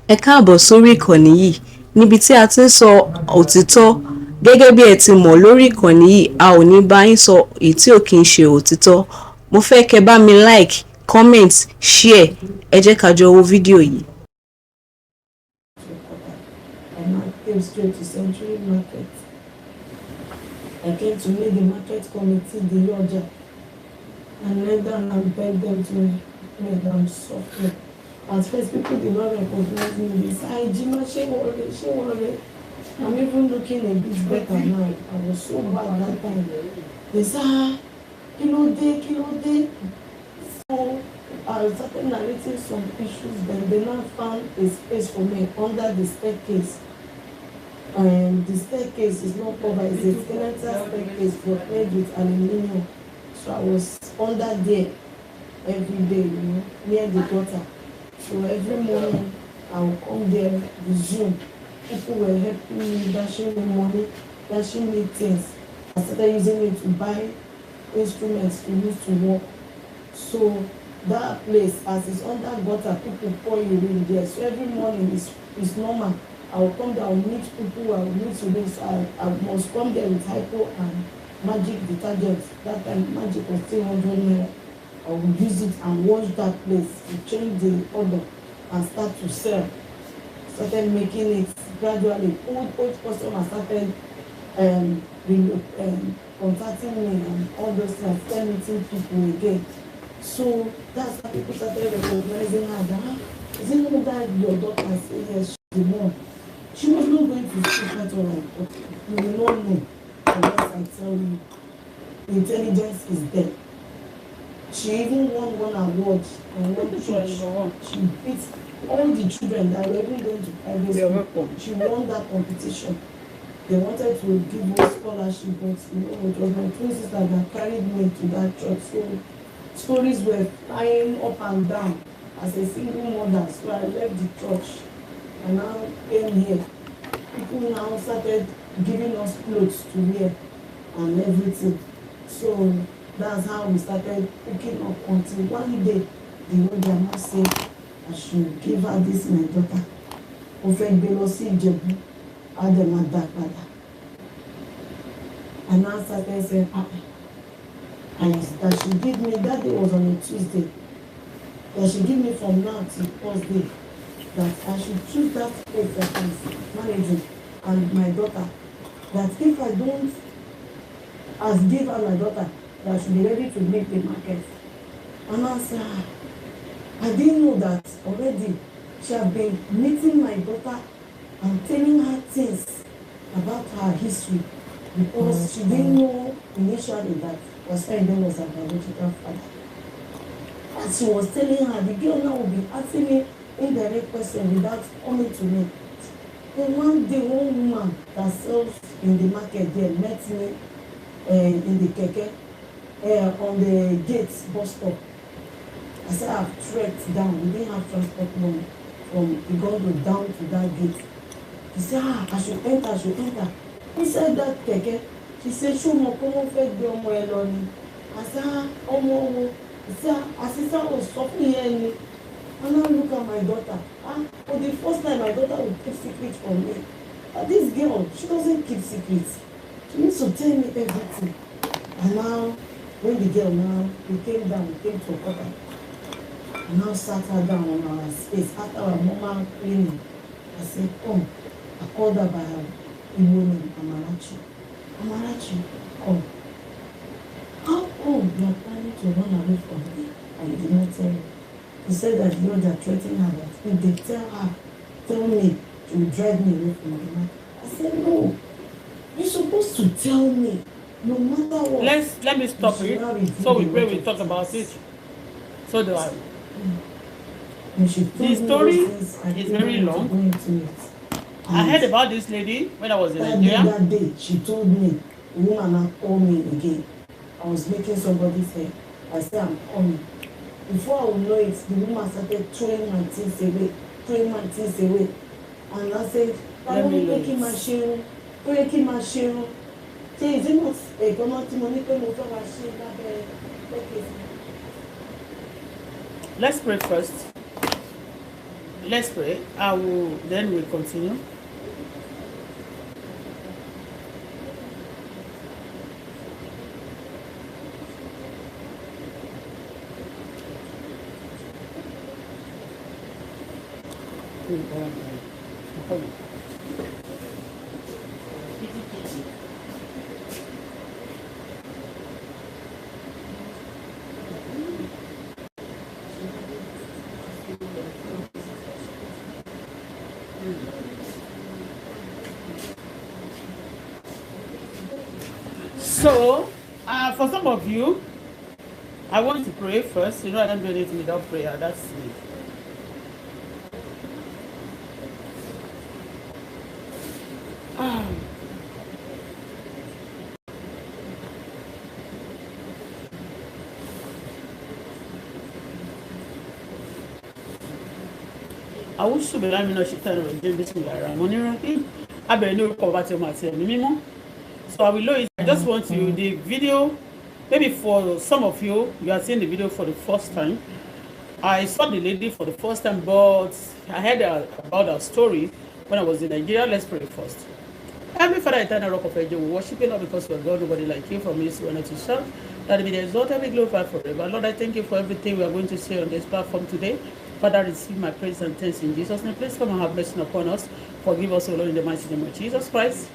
Ẹ káàbọ̀ sórí ìkànnì yìí níbi tí a ti ń sọ òtítọ́. Gẹ́gẹ́ bí ẹ ti mọ̀, lórí ìkànnì yìí, a ò ní bá yín sọ èyí tí ò kí ń ṣe òtítọ́. Mo fẹ́ kẹ́ bá mi like, comment, share. Ẹ jẹ́ ká jọ wo fídíò yìí. I now came straight to Century Market. I came to meet the market committee, the Oja, and knelt down and begged them to help me that I'm suffering. At first, people did not recognize me. They said, "Jima, ṣé wọ́n rè, ṣé wọ́n rè?" I'm even looking a bit better now. I was so bad that time. They said, "Ah, kí ló dé, kí ló dé?" So I started narrating some issues. Then they now found a space for me under the staircase. And the staircase is not covered, it's a skeletal staircase but made with aluminium. So I was under there every day, near the gutter. So every morning I would come there, resume. People were helping me, dashing me money, dashing me things. I started using it to buy instruments to use to work. So that place, as it's under gutter, people pour urine there. So every morning it's normal. I will come there, I will meet people, I will meet urine. So I must come there with Hypo and Magic detergent. That time Magic was 300 naira. I will use it and wash that place to change the odor and start to sell. Started making it gradually. Old old customers started contacting me and all those things. I started meeting people again. So that's how people started recognizing her. That, "Ah, is it not that your daughter?" I say, "Yes, she's the one." She was not going to school quite alright, but you will not know unless I tell you. Intelligence is there. She even won one award in one church. She beat all the children that were even going to private You're school. Welcome. She won that competition. They wanted to give us scholarship, but it was my twin sister that carried me to that church. So stories were flying up and down as a single mother. So I left the church and now came here. People now started giving us clothes to wear and everything. So that's how we started picking up until one day the Oja now say I should give her this my daughter. Ó fẹ́ gbé lọ sí Ìjẹ̀bú, á dẹ̀ máa dá padà. I now started saying, "Ah," and that she give me, that day was on a Tuesday, that she give me from now till Thursday, that I should choose that place that is managing and my daughter, that if I don't as give her my daughter, that I should be ready to leave the market. And I said, "Ah," I didn't know that already she had been meeting my daughter and telling her things about her history, because she didn't know initially that Wasiu was her biological father. As she was telling her, the girl now will be asking me indirect question without coming to me. Then one day, one woman that sells in the market there met me in the keke on the gate bus stop. I said, "I've trekked down." We didn't have transport money from Igondo down to that gate. She said, "Ah, I should enter, I should enter." Inside that keke, she said, "Ṣé o mọ̀ pé wọ́n fẹ́ gbé ọmọ ẹ lọ ni?" I said, "Ah, ọmọ wo?" She said, "Ah, Asisa ò sọ fún yẹn ni." And now look at my daughter. Ah, for the first time, my daughter will keep secret from me. But this girl, she doesn't keep secrets. She needs to tell me everything. And now, when the girl now, we came down, we came to Okota. I now sat her down on our space after our normal cleaning. I said, "Come." I called her by her Igbo name, Amarachi. "Amarachi, come. How come you are planning to run away from me and you did not tell me?" She said that the other threatening her that if they tell her, tell me, she will drive me away from the man. I said, "No. You're supposed to tell me, no matter what." Let me stop You should it. not reveal So we the pray, lot we of talk about things. it. So do I. And she told The me story those things, I is didn't very want to long. go into it. I And heard about this lady when I was in that day, Nigeria. that day, she told me, the woman now called me again. I was making somebody's hair. I said, "I'm coming." Before I would know it, the woman started throwing my things away, throwing my things away. And I said, Let me "Báwo ni pé kí n máa ṣe irun? Tó yẹ kí n máa ṣe irun. Ṣé is it not èékánná tí mo ní pé mo fẹ́ máa ṣe lábẹ́ staircase?" Let's pray first. Let's pray. I will then we'll continue. So, for some of you, I want to pray first. You know, I don't do anything without prayer. That's me. Àwùsù bẹ̀rẹ̀ àmì náà ṣe tán ẹ̀rọ ìjẹun bí sùn lára mo ní abẹ̀rẹ̀ ní orúkọ ọba tí ọmọ àti ẹ̀mí mímọ́. So I will load it. I just want you the video, maybe for some of you, you are seeing the video for the first time. I saw the lady for the first time, but I heard about her story when I was in Nigeria. Let's pray first. Heavenly Father, eternal rock of ages, we worship you, Lord, because you are God, nobody like you, from east to west to south. That be the exalted, be glorified forever. Lord, I thank you for everything we are going to say on this platform today. Father, receive my praise and thanks in Jesus' name. Please come and have blessing upon us. Forgive us, O Lord, in the mighty name of Jesus Christ.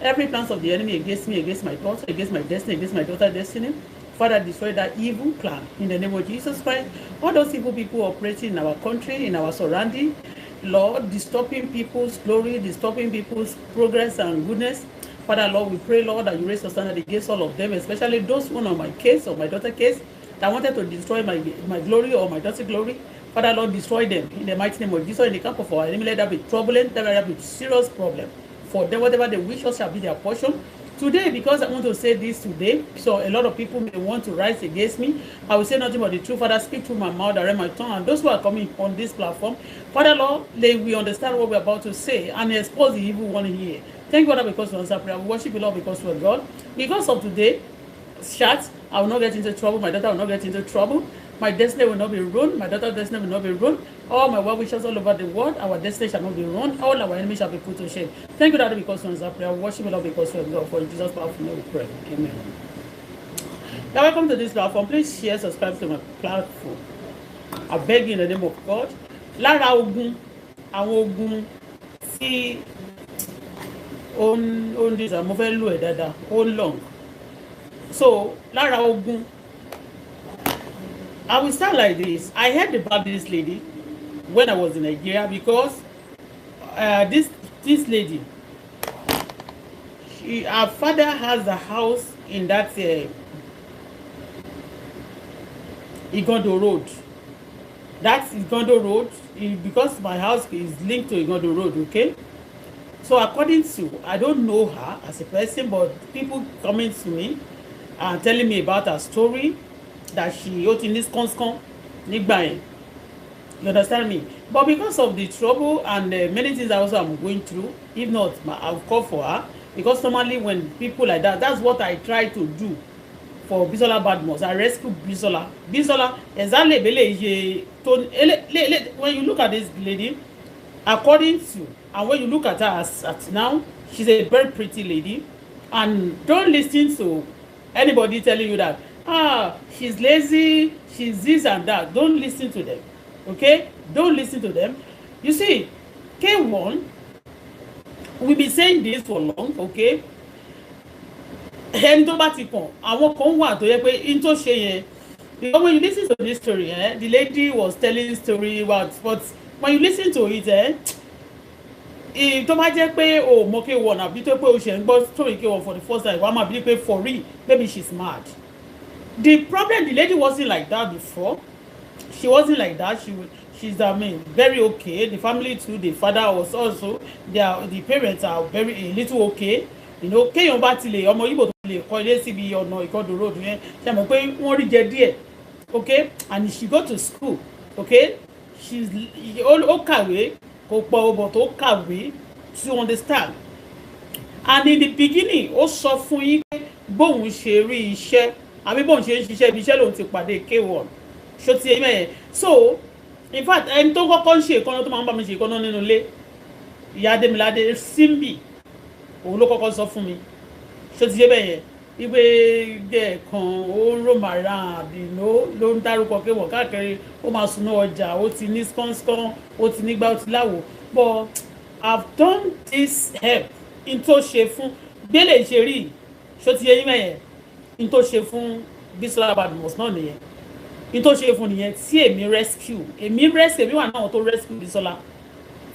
Every plan of the enemy against me, against my daughter, against my destiny, against my daughter's destiny, Father, destroy that evil plan in the name of Jesus Christ. All those evil people operating in our country, in our surrounding, Lord, disturbing people's glory, disturbing people's progress and goodness. Father, Lord, we pray, Lord, that you raise a standard against all of them, especially those one on my case or my daughter's case that wanted to destroy my glory or my daughter's glory. Father, Lord, destroy them in the mighty name of Jesus. In the camp of our enemy, let there be turbulent, let there be serious problem. For them, whatever they wish us shall be their portion. Today, because I want to say this today, so a lot of people may want to rise against me. I will say nothing but the truth. Father, speak through my mouth, direct my tongue, and those who are coming on this platform, Father, Lord, they will understand what we're about to say and expose the evil one here. Thank you, Father, because you answer prayer. We worship you, Lord, because you are God. Because of today, chat, I will not get into trouble. My daughter will not get into trouble. My destiny will not be ruined. My daughter's destiny will not be ruined. All my well wishers all over the world, our destiny shall not be ruined. All our enemies shall be put to shame. Thank you, Daddy, because you answer prayer. Worship you, Lord, because you are God. For in Jesus' powerful name we pray. Amen. Now, welcome to this platform. Please share, subscribe to my platform. I beg you in the name of God. Lára ogun, àwọn ogun tí ó ń dìtà, mo fẹ́ lò ẹ̀ dáadáa, ó ń long. So, lára ogun, I will start like this. I heard about this lady when I was in Nigeria because this lady, her father has a house in that Igondo Road. That's Igondo Road, because my house is linked to Igondo Road, okay? So according to, I don't know her as a person, but people coming to me and telling me about her story, that she owed in this conscon nígbà yẹn. You understand me? But because of the trouble and many things I also am going through, if not, I'll call for her. Because normally when people like that, that's what I try to do for Bisola Badmus. I rescue Bisola. Bisola, exactly, when you look at this lady, according to, and when you look at her as at now, she's a very pretty lady. And don't listen to anybody telling you that, she's lazy, she's this and that. Don't listen to them, okay? Don't listen to them. You see, K1, we've been saying this for long, okay? Ẹni tó bá ti kàn, àwọn kan wà tó yẹ pé in tó ṣe yẹn. Because when you listen to this story, the lady was telling story about, but when you listen to it, tó bá jẹ́ pé o mọ K1 àbí tó pé o ṣe ń gbọ́ story K1 for the first time, wàá máa bí pé for real, maybe she's mad. The problem, the lady wasn't like that before. She wasn't like that. She's, I mean, very okay. The family too, the father was also, the parents are very a little okay. You know, kéèyàn bá ti lè ọmọ Ìgbò tó lè kọ́ ilé síbi ọ̀nà Ìkọdù road yẹn, ṣe mọ̀ pé wọ́n rí jẹ díẹ̀, okay? And she go to school, okay? She's ó kàwé, kò pọ̀ ọbọ̀ tó kàwé to understand. And in the beginning, ó sọ fún yín pé bóun ṣe rí iṣẹ́, àbí bóun ṣe ń ṣiṣẹ́ ibi iṣẹ́ lòun ti pàdé K1. Ṣó ti yé mẹ́yẹn? So, In fact, ẹni tó kọ́kọ́ ń ṣe ìkànnà, tó máa ń bá mi ṣe ìkànnà nínú ilé, ìyá Adémiládé Simbi, òun ló kọ́kọ́ sọ fún mi. Ṣó ti ṣe bẹ́ẹ̀ yẹn wípé gẹ̀ kan ó ń roam around ló ń dárúkọ pé wọ́n káàkiri, ó máa sunú ọjà, ó ti ní skánskán, ó ti nígbà, ó ti láwo. But I've done this help in tó ṣe fún gbélé ṣe rí. Ṣó ti yé yín mẹ́yẹn? In tó ṣe fún Bisola Badmus náà nìyẹn, in tó ṣe fún nìyẹn tí èmi rescue, èmi rescue, èmi wà náà tó rescue Bisola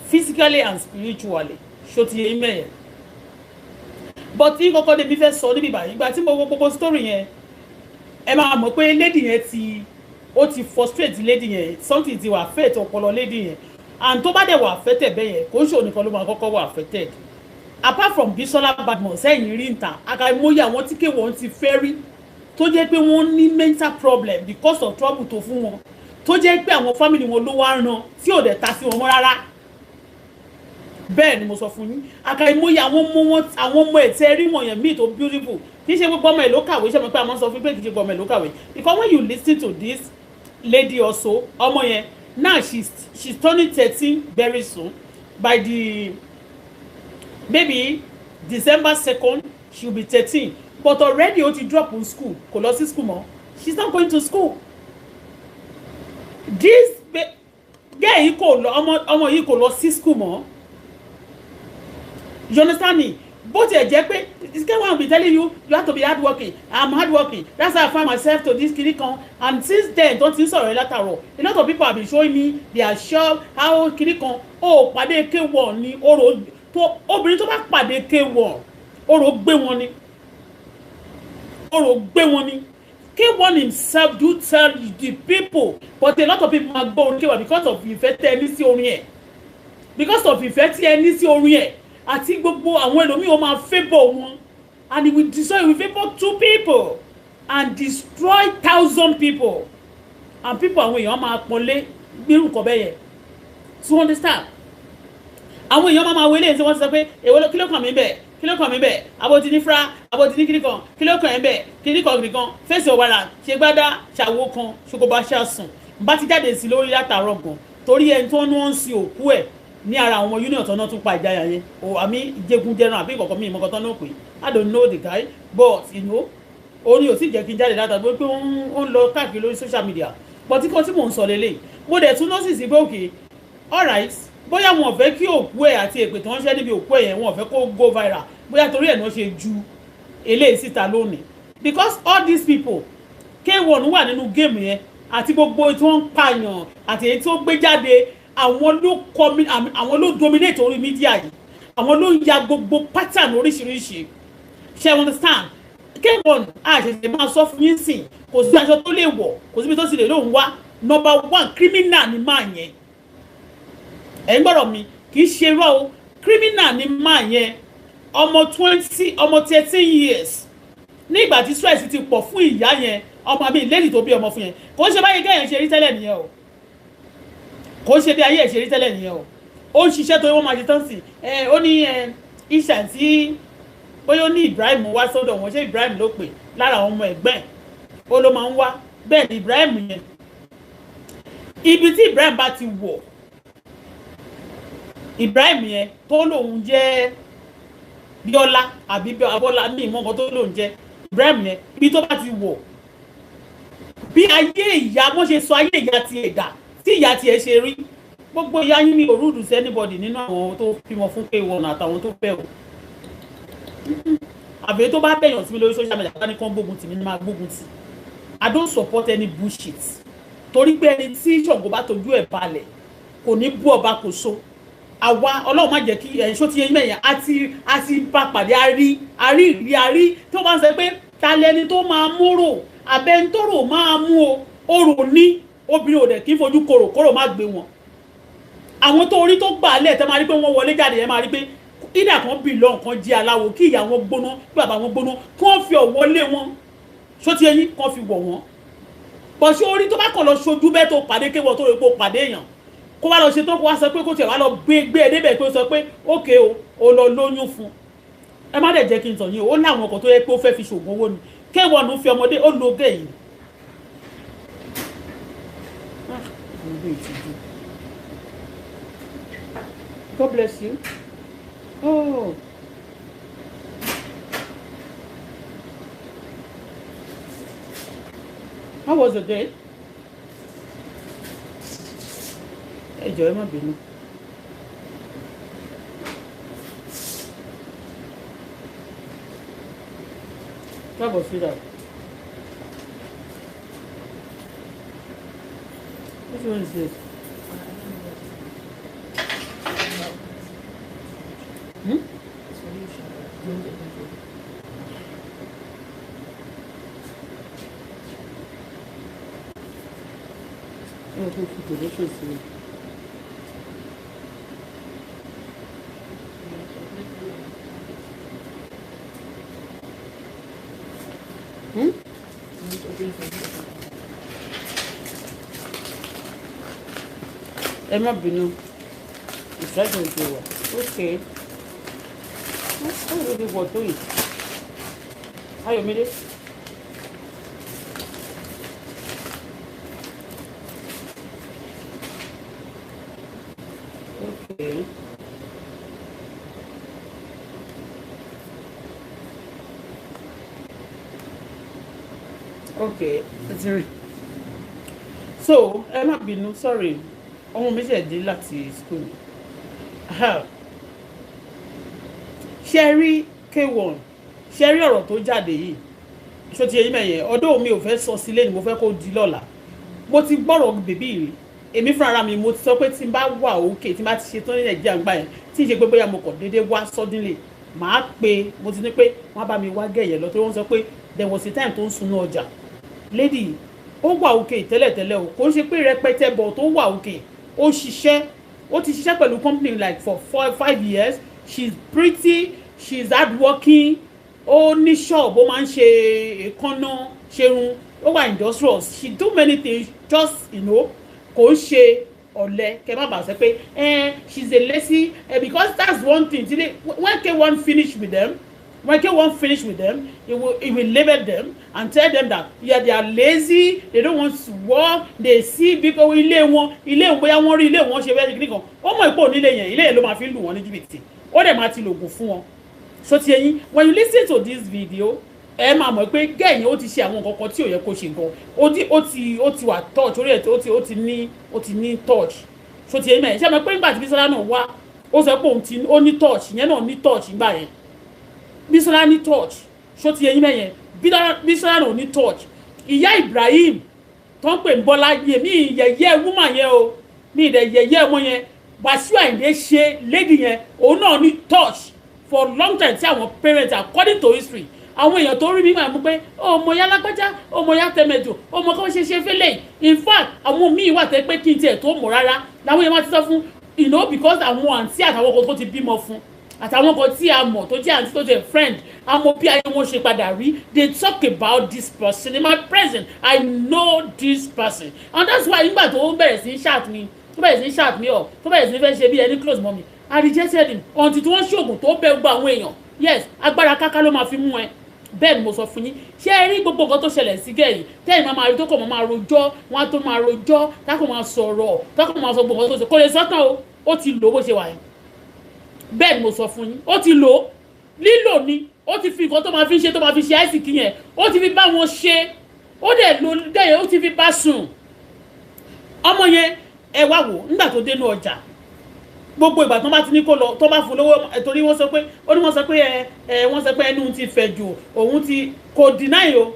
physically and spiritually. Ṣó ti yé yín mẹ́yẹn? But tí kọ́kọ́ débi fẹ́ sọ níbi báyìí, ìgbà tí mo wo gbogbo story yẹn, ẹ máa mọ̀ pé lady yẹn ti, ó ti frustrate lady yẹn. Something ti wà affect ọpọlọ lady yẹn, and tó bá dẹ̀ wà affected bẹ́ẹ̀ yẹn, kò ń ṣòro nìkan ló máa kọ́kọ́ wà affected. Apart from Bisola Badmus sẹ́yìn rí níta, àkàìmọye àwọn tí kéwọ́n ti fẹ́ rí tó jẹ́ pé wọ́n ní mental problem because of trouble tó fún wọn, tó jẹ́ pé àwọn family wọn ló wá ràn tí ò dẹ̀ ta sí wọn mọ́ rárá. Bẹ́ẹ̀ ni mo sọ fún yín. Àkàìmọye àwọn ọmọ wọn, àwọn ọmọ ẹ̀ tẹ́ rí wọ̀nyẹn míì tó beautiful, kì í ṣe gbogbo ọmọ ẹ̀ ló kàwé. Ṣe mọ̀ pé àwọn sọ fún pé kì í ṣe gbogbo ọmọ ẹ̀ ló kàwé? Because when you listen to this lady also, ọmọ yẹn now, she's turning 13 very soon. By the maybe December 2nd, she will be 13, but already ó ti drop in school, kò lọ sí school mọ́. She's not going to school. This girl yìí kò lọ, ọmọ yìí kò lọ sí school mọ́. You understand me? Bó tiẹ̀ jẹ́ pé this guy wan be telling you, you have to be hardworking. I'm hardworking, that's how I find myself to this kiri kan. And since then tó ti ń sọ̀rọ̀ yẹn látàrọ̀, a lot of people have been showing me their shop, how kiri kan. Ó pàdé K1 ní orò tó, obìnrin tó bá pàdé K1, orò gbé wọn ni, orò gbé wọn ni. K1 himself do tell the people, but a lot of people máa gbọ́ orin K1 because of ìfẹ́ tẹ́ ẹ ní sí orin ẹ̀, because of ìfẹ́ tí ẹ ní sí orin ẹ̀ àti gbogbo àwọn ẹlòmíì, ó máa favour wọn, and he will destroy, he will favour two people and destroy thousand people, and people, àwọn èèyàn máa pọ́nlé gbírù nǹkan bẹ́ẹ̀ yẹn to understand. Àwọn èèyàn máa wọlé tí wọ́n ti sọ pé èwo kí ló kàn mí bẹ́ẹ̀, kí ló kàn mí bẹ́ẹ̀, àbò ti ní fúra, àbò ti ní kíní kan, kí ló kàn ẹ́ bẹ́ẹ̀, kíní kan, kíní kan, fèsì ọ̀wàrà ṣe gbádá ṣàwo kan ṣokoba ṣàsùn. Bá ti jáde sí lórí látàárọ̀ gan, torí ẹni tó ń wọ́n ń sin òkú ẹ̀ ní ara àwọn union tó náà tún pa ìjáyà yẹn o, àmì ìjẹgúnjẹran àbí ìkọ̀kọ̀ mi ìmọ̀kàn tó náà pè. I don't know the guy, but you know, òun ni ò sì jẹ́ kí n jáde látàgbé pé ó ń lọ káàkiri lórí social media. But tí kan tí mò ń sọ lélẹ̀, mo dẹ̀ tún notice pé okay, alright, bóyá wọn ò fẹ́ kí òkú ẹ̀ àti èpè tó ń ṣẹ́ níbi òkú ẹ̀ yẹn, wọn ò fẹ́ kó go viral, bóyá torí ẹ̀ náà ṣe ju eléyìí síta lónìí, because all these people, K1 wà nínú game yẹn àti gbogbo tí wọ́n ń pààyàn àti èyí tó gbé jáde. Àwọn ló dominate orí media yìí, àwọn ló ń ya gbogbo pattern oríṣiríṣi. Ṣe understand? K1, àṣẹ̀ṣẹ̀ máa sọ fún yín sìn, kò sí aṣọ tó lè wọ̀, kò síbi tó sì lè lóun wá. Number one criminal ni máa yẹn. Ẹ̀ ń gbọ́dọ̀ mi, kì í ṣe irọ́ o, criminal ni máa yẹn. Ọmọ 20, ọmọ 13 years, nígbà tí stress ti pọ̀ fún ìyá yẹn, ọmọ mi lady tó bí ọmọ fún yẹn, kò ń ṣe báyìí kẹ́yìn ṣe rí tẹ́lẹ̀ nìyẹn o, kò ń ṣe bí ayé ẹ̀ ṣe rí tẹ́lẹ̀ nìyẹn o. Ó ń ṣiṣẹ́ tó wọ́n máa ṣe tán sí ẹ. Ó ní ẹ ìṣàn tí bóyá ó ní Ibrahim wá sọ́dọ̀ wọn. Ṣé Ibrahim ló pè lára àwọn ọmọ ẹ̀gbẹ́ ẹ̀? Ó ló máa ń wá. Bẹ́ẹ̀ ni Ibrahim yẹn, ibi tí Ibrahim bá ti wọ̀, Ibrahim yẹn tó lòun jẹ́ Bíọ́lá àbí Abọ́lá ní ìmọ̀ nǹkan tó lòun jẹ́, Ibrahim yẹn, ibi tó bá ti wọ̀, bí ayé ìyá wọ́n ṣe sọ ayé ìyá tiẹ̀ dà, tí ìyá tiẹ̀ ṣe rí, gbogbo ìyá yín, mi ò rude sí anybody nínú àwọn tó bímọ fún K1 àtàwọn tó fẹ́ o, àbí tó bá bẹ̀yàn sí mi lórí social media, bá ní kán gbógun tì mí ní máa gbógun tì. I don't support any bullshit, torí pé ẹni tí Ṣàngó bá tojú ẹ̀ balẹ̀ kò ní bú ọba kò so. Àwa Ọlọ́run má jẹ́ kí ẹ̀ ṣó ti yẹn mẹ́yìn àti bá pàdé, àrí àrí ìrí àrí tí wọ́n bá ń sọ pé ta lẹni tó máa múrò abẹ́ntóró máa mú o, orò ní obìnrin ò dẹ̀ kí n fojú korò kóró má gbé wọn. Àwọn tó orí tó gbà lẹ̀ tẹ́ máa rí pé wọ́n wọlé jáde yẹn, máa rí pé ìdá kan bì lọ nǹkan jí aláwo, kí ìyá wọn gbóná, kí bàbá wọn gbóná, kí wọ́n fi ọ̀wọ́ lé wọn, ṣó ti eyín kan fi wọ̀ wọ́n bọ̀. Ṣé orí tó bá kàn lọ ṣojú bẹ́ẹ̀ tó pàdé kéwọ́ tó rí pé ó pàdé èèyàn, kó wá lọ ṣe tó, kó wá sọ pé kó tiẹ̀ wá lọ gbé gbé ẹ débẹ̀, pé ó sọ pé ókè o, ó lọ lóyún fún ẹ. Má dẹ̀ jẹ́ kí n tàn yín o, ó láwọn ọkọ̀ tó yẹ pé ó fẹ́ fi ṣògùn owó ni. Kéwọ́n fi ọmọdé ó lo gé yìí. God bless you. Oh. How was the day? Ẹ jọ̀ọ́, ẹ má bínú. Káàbọ̀ síra. Which one is this? Hmm? Ẹ kò fi donation sí mi. Hmm? Ẹ má bínú. Ìfẹ́sùn ti wà. Okay. Báwo ló ti pọ̀ tó yìí? Ayọ̀mídé. Okay. Okay. Sorry. So, ẹ má bínú, sorry. Ọmọ mi ṣẹ̀ dé láti school. Ṣé rí K1? Ṣé rí ọ̀rọ̀ tó jáde yìí? Ṣó ti eyín mẹ́yẹn? Ọdún mi ò fẹ́ sọ sílé ni mo fẹ́ kó di lọ́la. Mo ti gbọ́rọ̀ bèbí rí. Èmi fúnra mi mo ti sọ pé tí n bá wà òkè, tí n bá ti ṣe tán ní Nàìjíríà gbà yẹn, tí n ṣe pé bóyá mo kàn déédéé wá suddenly, màá pe, mo ti ní pé wọ́n bá mi wá gẹ̀yẹ̀ lọ torí wọ́n sọ pé there was a time tó ń sunú ọjà. Lady, ó wà òkè tẹ́lẹ̀tẹ́lẹ̀ o, kò ń ṣe pé rẹpẹtẹ bọ̀ tó wà òkè, ó ṣiṣẹ́, ó ti ṣiṣẹ́ pẹ̀lú company like for 4-5 years. She's pretty, she's hardworking, ó ní shop, ó máa ń ṣe èékánná, ṣerun, ó wà industrious, she do many things, just you know, kò ń ṣe ọ̀lẹ. Kẹ má bàa sọ pé she's a lazy, because that's one thing. When K1 finish with them, when K1 finish with them, he will label them and tell them that yeah, they are lazy, they don't want to work, they see because ilé wọn, ilé wọn bóyá wọ́n rí ilé wọn ṣe bẹ́ẹ̀ nìkan, ó mọ̀ ipò nílé yẹn, ilé yẹn ló máa fi lù wọ́n ní jìbìtì, ó dẹ̀ máa ti lògùn fún wọn. So ti eyín, when you listen to this video, ẹ máa mọ̀ pé gẹ̀yìn ó ti ṣe àwọn nǹkan kan tí ò yẹ kó ṣe nǹkan, ó ti wà touch orí ẹ̀, ó ti ní touch. So ti eyín mẹ́rin, ṣé mo pé nígbà tí Bísọ́lá náà wá, ó sọ pé òun ti ó ní touch, ìyẹn náà ní touch nígbà yẹn. Bísọ́lá ní touch, ṣó ti eyín mẹ́yẹn, Bísọ́lá náà ní touch. Ìyá Ibrahim tó ń pè ń Bọ́lá yẹ mí yẹ̀yẹ́ woman yẹn o, mi ìdẹ̀ yẹ̀yẹ́ ọmọ yẹn, Wàsíù Àyìndé ṣe lady yẹn, òun náà ní touch for long time tí àwọn parents, according to history, àwọn èèyàn tó rí mi máa mú pé ọmọ ya lágbájá, ọmọ ya tẹmẹjọ, ọmọ kan ṣe ṣe fẹlẹ. In fact, àwọn míì wà tẹ pé kí n tiẹ̀ tó mọ̀ rárá làwọn èèyàn máa ti sọ fún, you know, because àwọn àǹtí àtàwọn kan tó ti bímọ fún, àtàwọn kan tí a mọ̀ tó jẹ́ àǹtí tó jẹ́ friend, a mọ̀ bí ayé wọn ṣe padà rí. They talk about this person in my presence. I know this person, and that's why nígbà tó bẹ̀rẹ̀ sí chat mi, tó bẹ̀rẹ̀ sí chat mi ọ̀, tó bẹ̀rẹ̀ sí fẹ́ ṣe bí ẹni close mọ́ mi, I rejected him until tí wọ́n ṣoògùn tó bẹ gbogbo àwọn èèyàn. Yes, agbára káká ló máa fi mú ẹ. Bẹ́ẹ̀ ni mo sọ fún yín. Ṣé ẹ rí gbogbo nǹkan tó ṣẹlẹ̀ sí gẹ̀yìn tẹ́yìn máa máa rí tó kọ̀ máa rojọ́, wọ́n á tó máa rojọ́, tákò máa sọ̀rọ̀, tákò máa sọ gbogbo nǹkan tó ṣe, kò lè sọ́tàn o, ó ti lò ó bó ṣe wà yẹn. Bẹ́ẹ̀ ni mo sọ fún yín, ó ti lò ó, lílò ni, ó ti fi nǹkan tó máa fi ṣe, tó máa fi ṣe àìsíkì yẹn, ó ti fi bá wọn ṣe, ó dẹ̀ lò dẹ́yẹ, ó ti fi bá sùn. Ọmọ yẹn ẹ wá wò nígbà tó dénú ọjà, gbogbo ìgbà tó bá ti ní kó lọ, tó bá fún lówó, torí wọ́n sọ pé ó ní wọ́n sọ pé ẹ wọ́n sọ pé ẹnu ti fẹ̀ jù, òun ti kò deny o,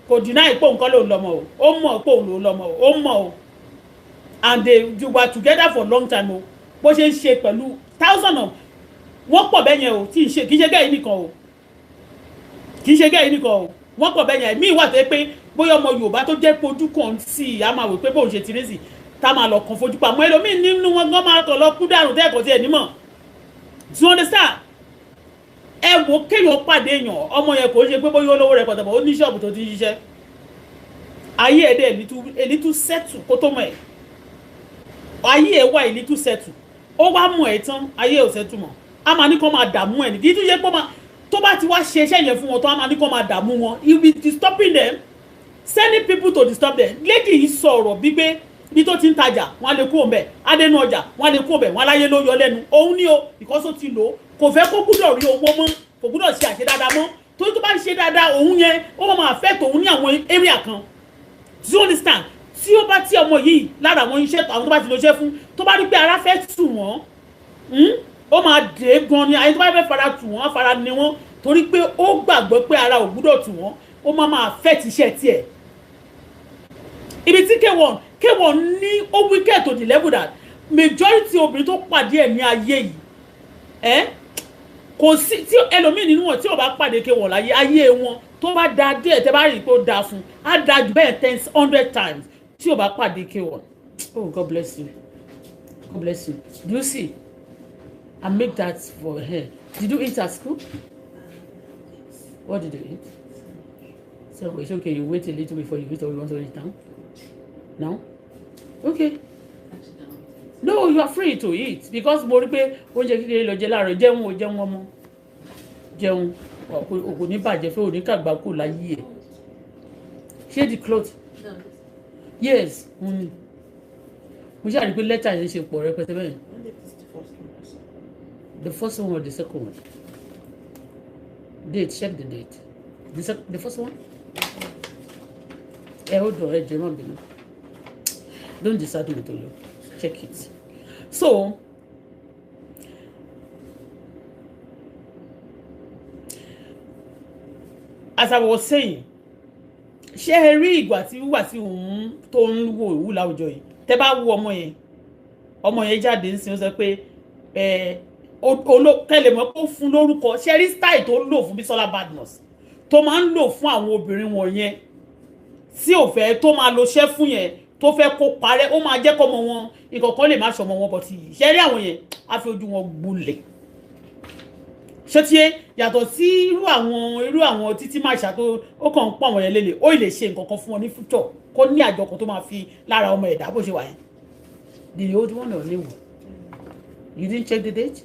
kò deny pé òun kọ́ lòun lọ́mọ o, ó mọ̀ pé òun lòun lọ́mọ o, ó mọ̀ o, and they were together for long time o. Bó ṣe ń ṣe pẹ̀lú thousand of wọ́n pọ̀ bẹ́ẹ̀ yẹn o, tí kì í ṣe gẹ́yìn nìkan o, kì í ṣe gẹ́yìn nìkan o, wọ́n pọ̀ bẹ́ẹ̀ yẹn. Míì wà tó yẹ pé bóyá ọmọ Yorùbá tó jẹ́ pojú kan sí i, a máa wò pé bóun ṣe ti rí sí i, tá máa lọ kàn fojú pamọ́, ẹlòmíì nínú wọn gan máa tọ̀ lọ kú dànù tẹ́ẹ̀kọ́ tí ẹ̀ nímọ̀. Do you understand? Ẹ wo kéèyàn pàdé èèyàn, ọmọ yẹn kò ṣe pé bóyá olówó rẹ̀ pọ̀tàpọ̀, ó ní ṣọ́ọ̀bù tó ti ń ṣiṣẹ́, ayé ẹ̀ dẹ̀ a little settle kó tó mọ̀ ẹ̀, ayé ẹ̀ wà a little settle, ó wá mọ̀ ẹ̀ tán, ayé ò settle mọ̀, a máa ní kó máa dààmú ẹ̀ ní kí tó yẹ pé tó bá ti wá ṣe iṣẹ́ yẹn fún wọn tó, a máa ní kó máa dààmú wọn. He will be disturbing them, sending people to disturb them. Lady yìí sọ̀rọ̀ bí pé Ibi tó ti ń tajà, wọn á lè kúrò ńbẹ̀. Adẹnu ọjà, wọn á lè kúrò ńbẹ̀. Wọn aláyé ló yọ lẹ́nu òun ní o, because ó ti lò ó. Kò fẹ́ kó gbúdọ̀ rí owó mọ́, kò gbúdọ̀ ṣe àṣẹ dáadáa mọ́, torí tó bá ń ṣe dáadáa òun yẹn, ó máa fẹ́ tòun ní àwọn area kan. Do you understand? Tí ó bá tí ọmọ yìí lára àwọn iṣẹ́, àwọn tó bá ti lọ ṣẹ́ fún, tó bá rí pé ara fẹ́ tù wọ́n, ó máa dé gan ni. Àyè tó bá fẹ́ fara tù wọ́n, á fara ni wọ́n, torí pé ó gbàgbọ́ pé ara ò gbúdọ̀ tù wọ́n. Ó máa fẹ́ tiṣẹ́ tiẹ̀. Ibi tí K1 ní ó wicked to the level that majority obìnrin tó pàdé ẹ̀ ní ayé yìí, ẹ́ kò sí tí ẹlòmíì nínú wọn tí ò bá pàdé K1 láyé, ayé wọn tó bá da díẹ̀, tẹ́ bá rí i pé ó da fún, á da jù bẹ́ẹ̀ ten hundred times tí ò bá pàdé K1. Oh, God bless you, God bless you. Do you see? I make that for her. Did you eat at school? What did you eat? So it's okay, you wait a little before you eat, or you want to eat now? Now? Okay. No, you are free to eat, because mo rí pé oúnjẹ kékeré lọ jẹ láàárọ̀. Jẹun o, jẹun ọmọ, jẹun. Òkò ní bàjẹ́ fẹ́ òní kàgbá kò láyé ẹ̀. Ṣé the cloth? Yes. Mo ṣáà rí pé lẹ́tà yẹn ṣe pọ̀ rẹpẹtẹ bẹ́ẹ̀. The first one or the second one? Date, check the date. The first one. Ẹ hold on, ẹ jẹ́ má bínú. Don't decide me to look. Check it. So as I was saying, ṣé ẹ rí ìgbà tí wíwà tí òun tó ń wò ìwú láwùjọ yìí, tẹ́ bá wo ọmọ yẹn, ọmọ yẹn jáde ń sin, ó sọ pé ẹ kẹlẹ̀ mọ́ kó fún lórúkọ. Ṣé rí style tó lò fún Bisola Badmus, tó máa ń lò fún àwọn obìnrin wọ̀nyẹn tí ò fẹ́, tó máa lo ṣẹ́ fún yẹn, tó fẹ́ kó parẹ́, ó máa jẹ́ kọ́mọ wọn ìkọ̀kọ́ lè má ṣọmọ wọn bọ̀ tí. Ṣé rí àwọn yẹn, á fi ojú wọn gbolẹ̀. Ṣé tiẹ̀ yàtọ̀ sí irú àwọn títí máa ṣàtó, ó kàn ń pọ̀ àwọn yẹn lélẹ̀, ó lè ṣe nǹkan kan fún wọn ní future, kó ní àjọ kan tó máa fi lára ọmọ ẹ̀dá bó ṣe wà yẹn. The old one or new one? You didn't check the date?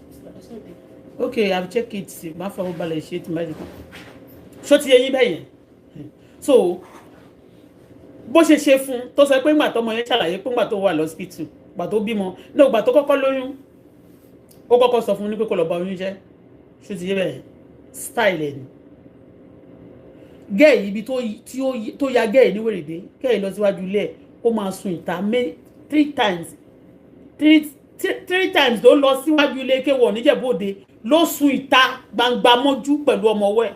Okay, I've checked it. Má fọwọ́ balẹ̀ ṣe tí má ṣe tán. Ṣó ti yẹ yín bẹ́ẹ̀ yẹn? So bó ṣe ṣe fún, tó sọ pé ńgbà tọmọ yẹn ṣàlàyé pé ńgbà tó wà lọ́sípítù, gbà tó bímọ ní, ìgbà tó kọ́kọ́ lóyún, ó kọ́kọ́ sọ fún un ní pé kó lọ bà oyún jẹ́. Ṣó ti yé bẹ́ẹ̀? Style ẹ̀ ni gẹ́ẹ̀ ibi tó ya gẹ́ẹ̀ ní wèrèdé. Gẹ́ẹ̀ lọ síwájú ilé ẹ̀, ó máa sun ìta three times, three times ló lọ síwájú ilé K1 níjẹ̀bú-Òde, ló sun ìta gbangba mọ́jú pẹ̀lú ọmọ ọwọ́ ẹ̀.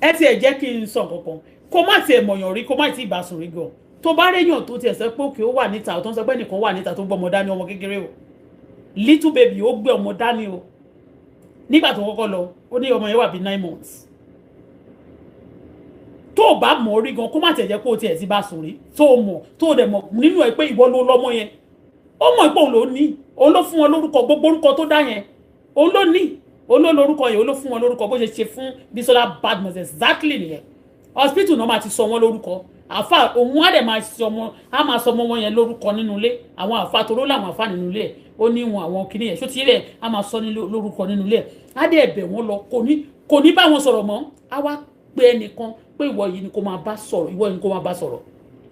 Ẹ tiẹ̀ jẹ́ kí n sọ kankan. Kó má tiẹ̀ mọ̀yàn rí, kó má tiẹ̀ bá sùn rí gan, tó bá réyàn tó tiẹ̀ sọ pé òkè ó wà níta, tó ń sọ pé ẹnìkan wà níta tó gbọ́ ọmọ dání, ọmọ kékeré o, little baby, ó gbé ọmọ dání o. Nígbà tó kọ́kọ́ lọ, ó ní ọmọ yẹn wà bí 9 months. Tó o bá mọ̀ rí gan, kó má tiẹ̀ jẹ́ kó o tiẹ̀ ti bá sùn rí, tó o mọ̀, tó o dẹ̀ mọ̀ nínú ẹ pé ìwọ ló lọ́mọ yẹn, ó mọ̀ pé òun ló ní, òun ló fún wọn lórúkọ. Gbogbo orúkọ tó dá yẹn, òun ló ní, òun ló lórúkọ yẹn, òun ló fún wọn lórúkọ. Bó ṣe ṣe fún Bisola Badmus exactly nìyẹn. Hospital náà máa ti sọ wọn lórúkọ. Àfa òun á dẹ̀ máa sọ ọmọ, á máa sọ ọmọ wọn yẹn lórúkọ nínú ilé. Àwọn àfa toró làwọn àfa nínú ilé ẹ̀, ó ní wọn àwọn kìnìyàn yẹn, ṣó ti yẹ, á máa sọ ní lórúkọ nínú ilé ẹ̀. Á dẹ̀ bẹ̀ wọ́n lọ, kò ní bá wọn sọ̀rọ̀ mọ́. Á wá pe ẹnìkan pé ìwọ yìí ni kò máa bá sọ̀rọ̀, ìwọ yìí ni kò máa bá sọ̀rọ̀.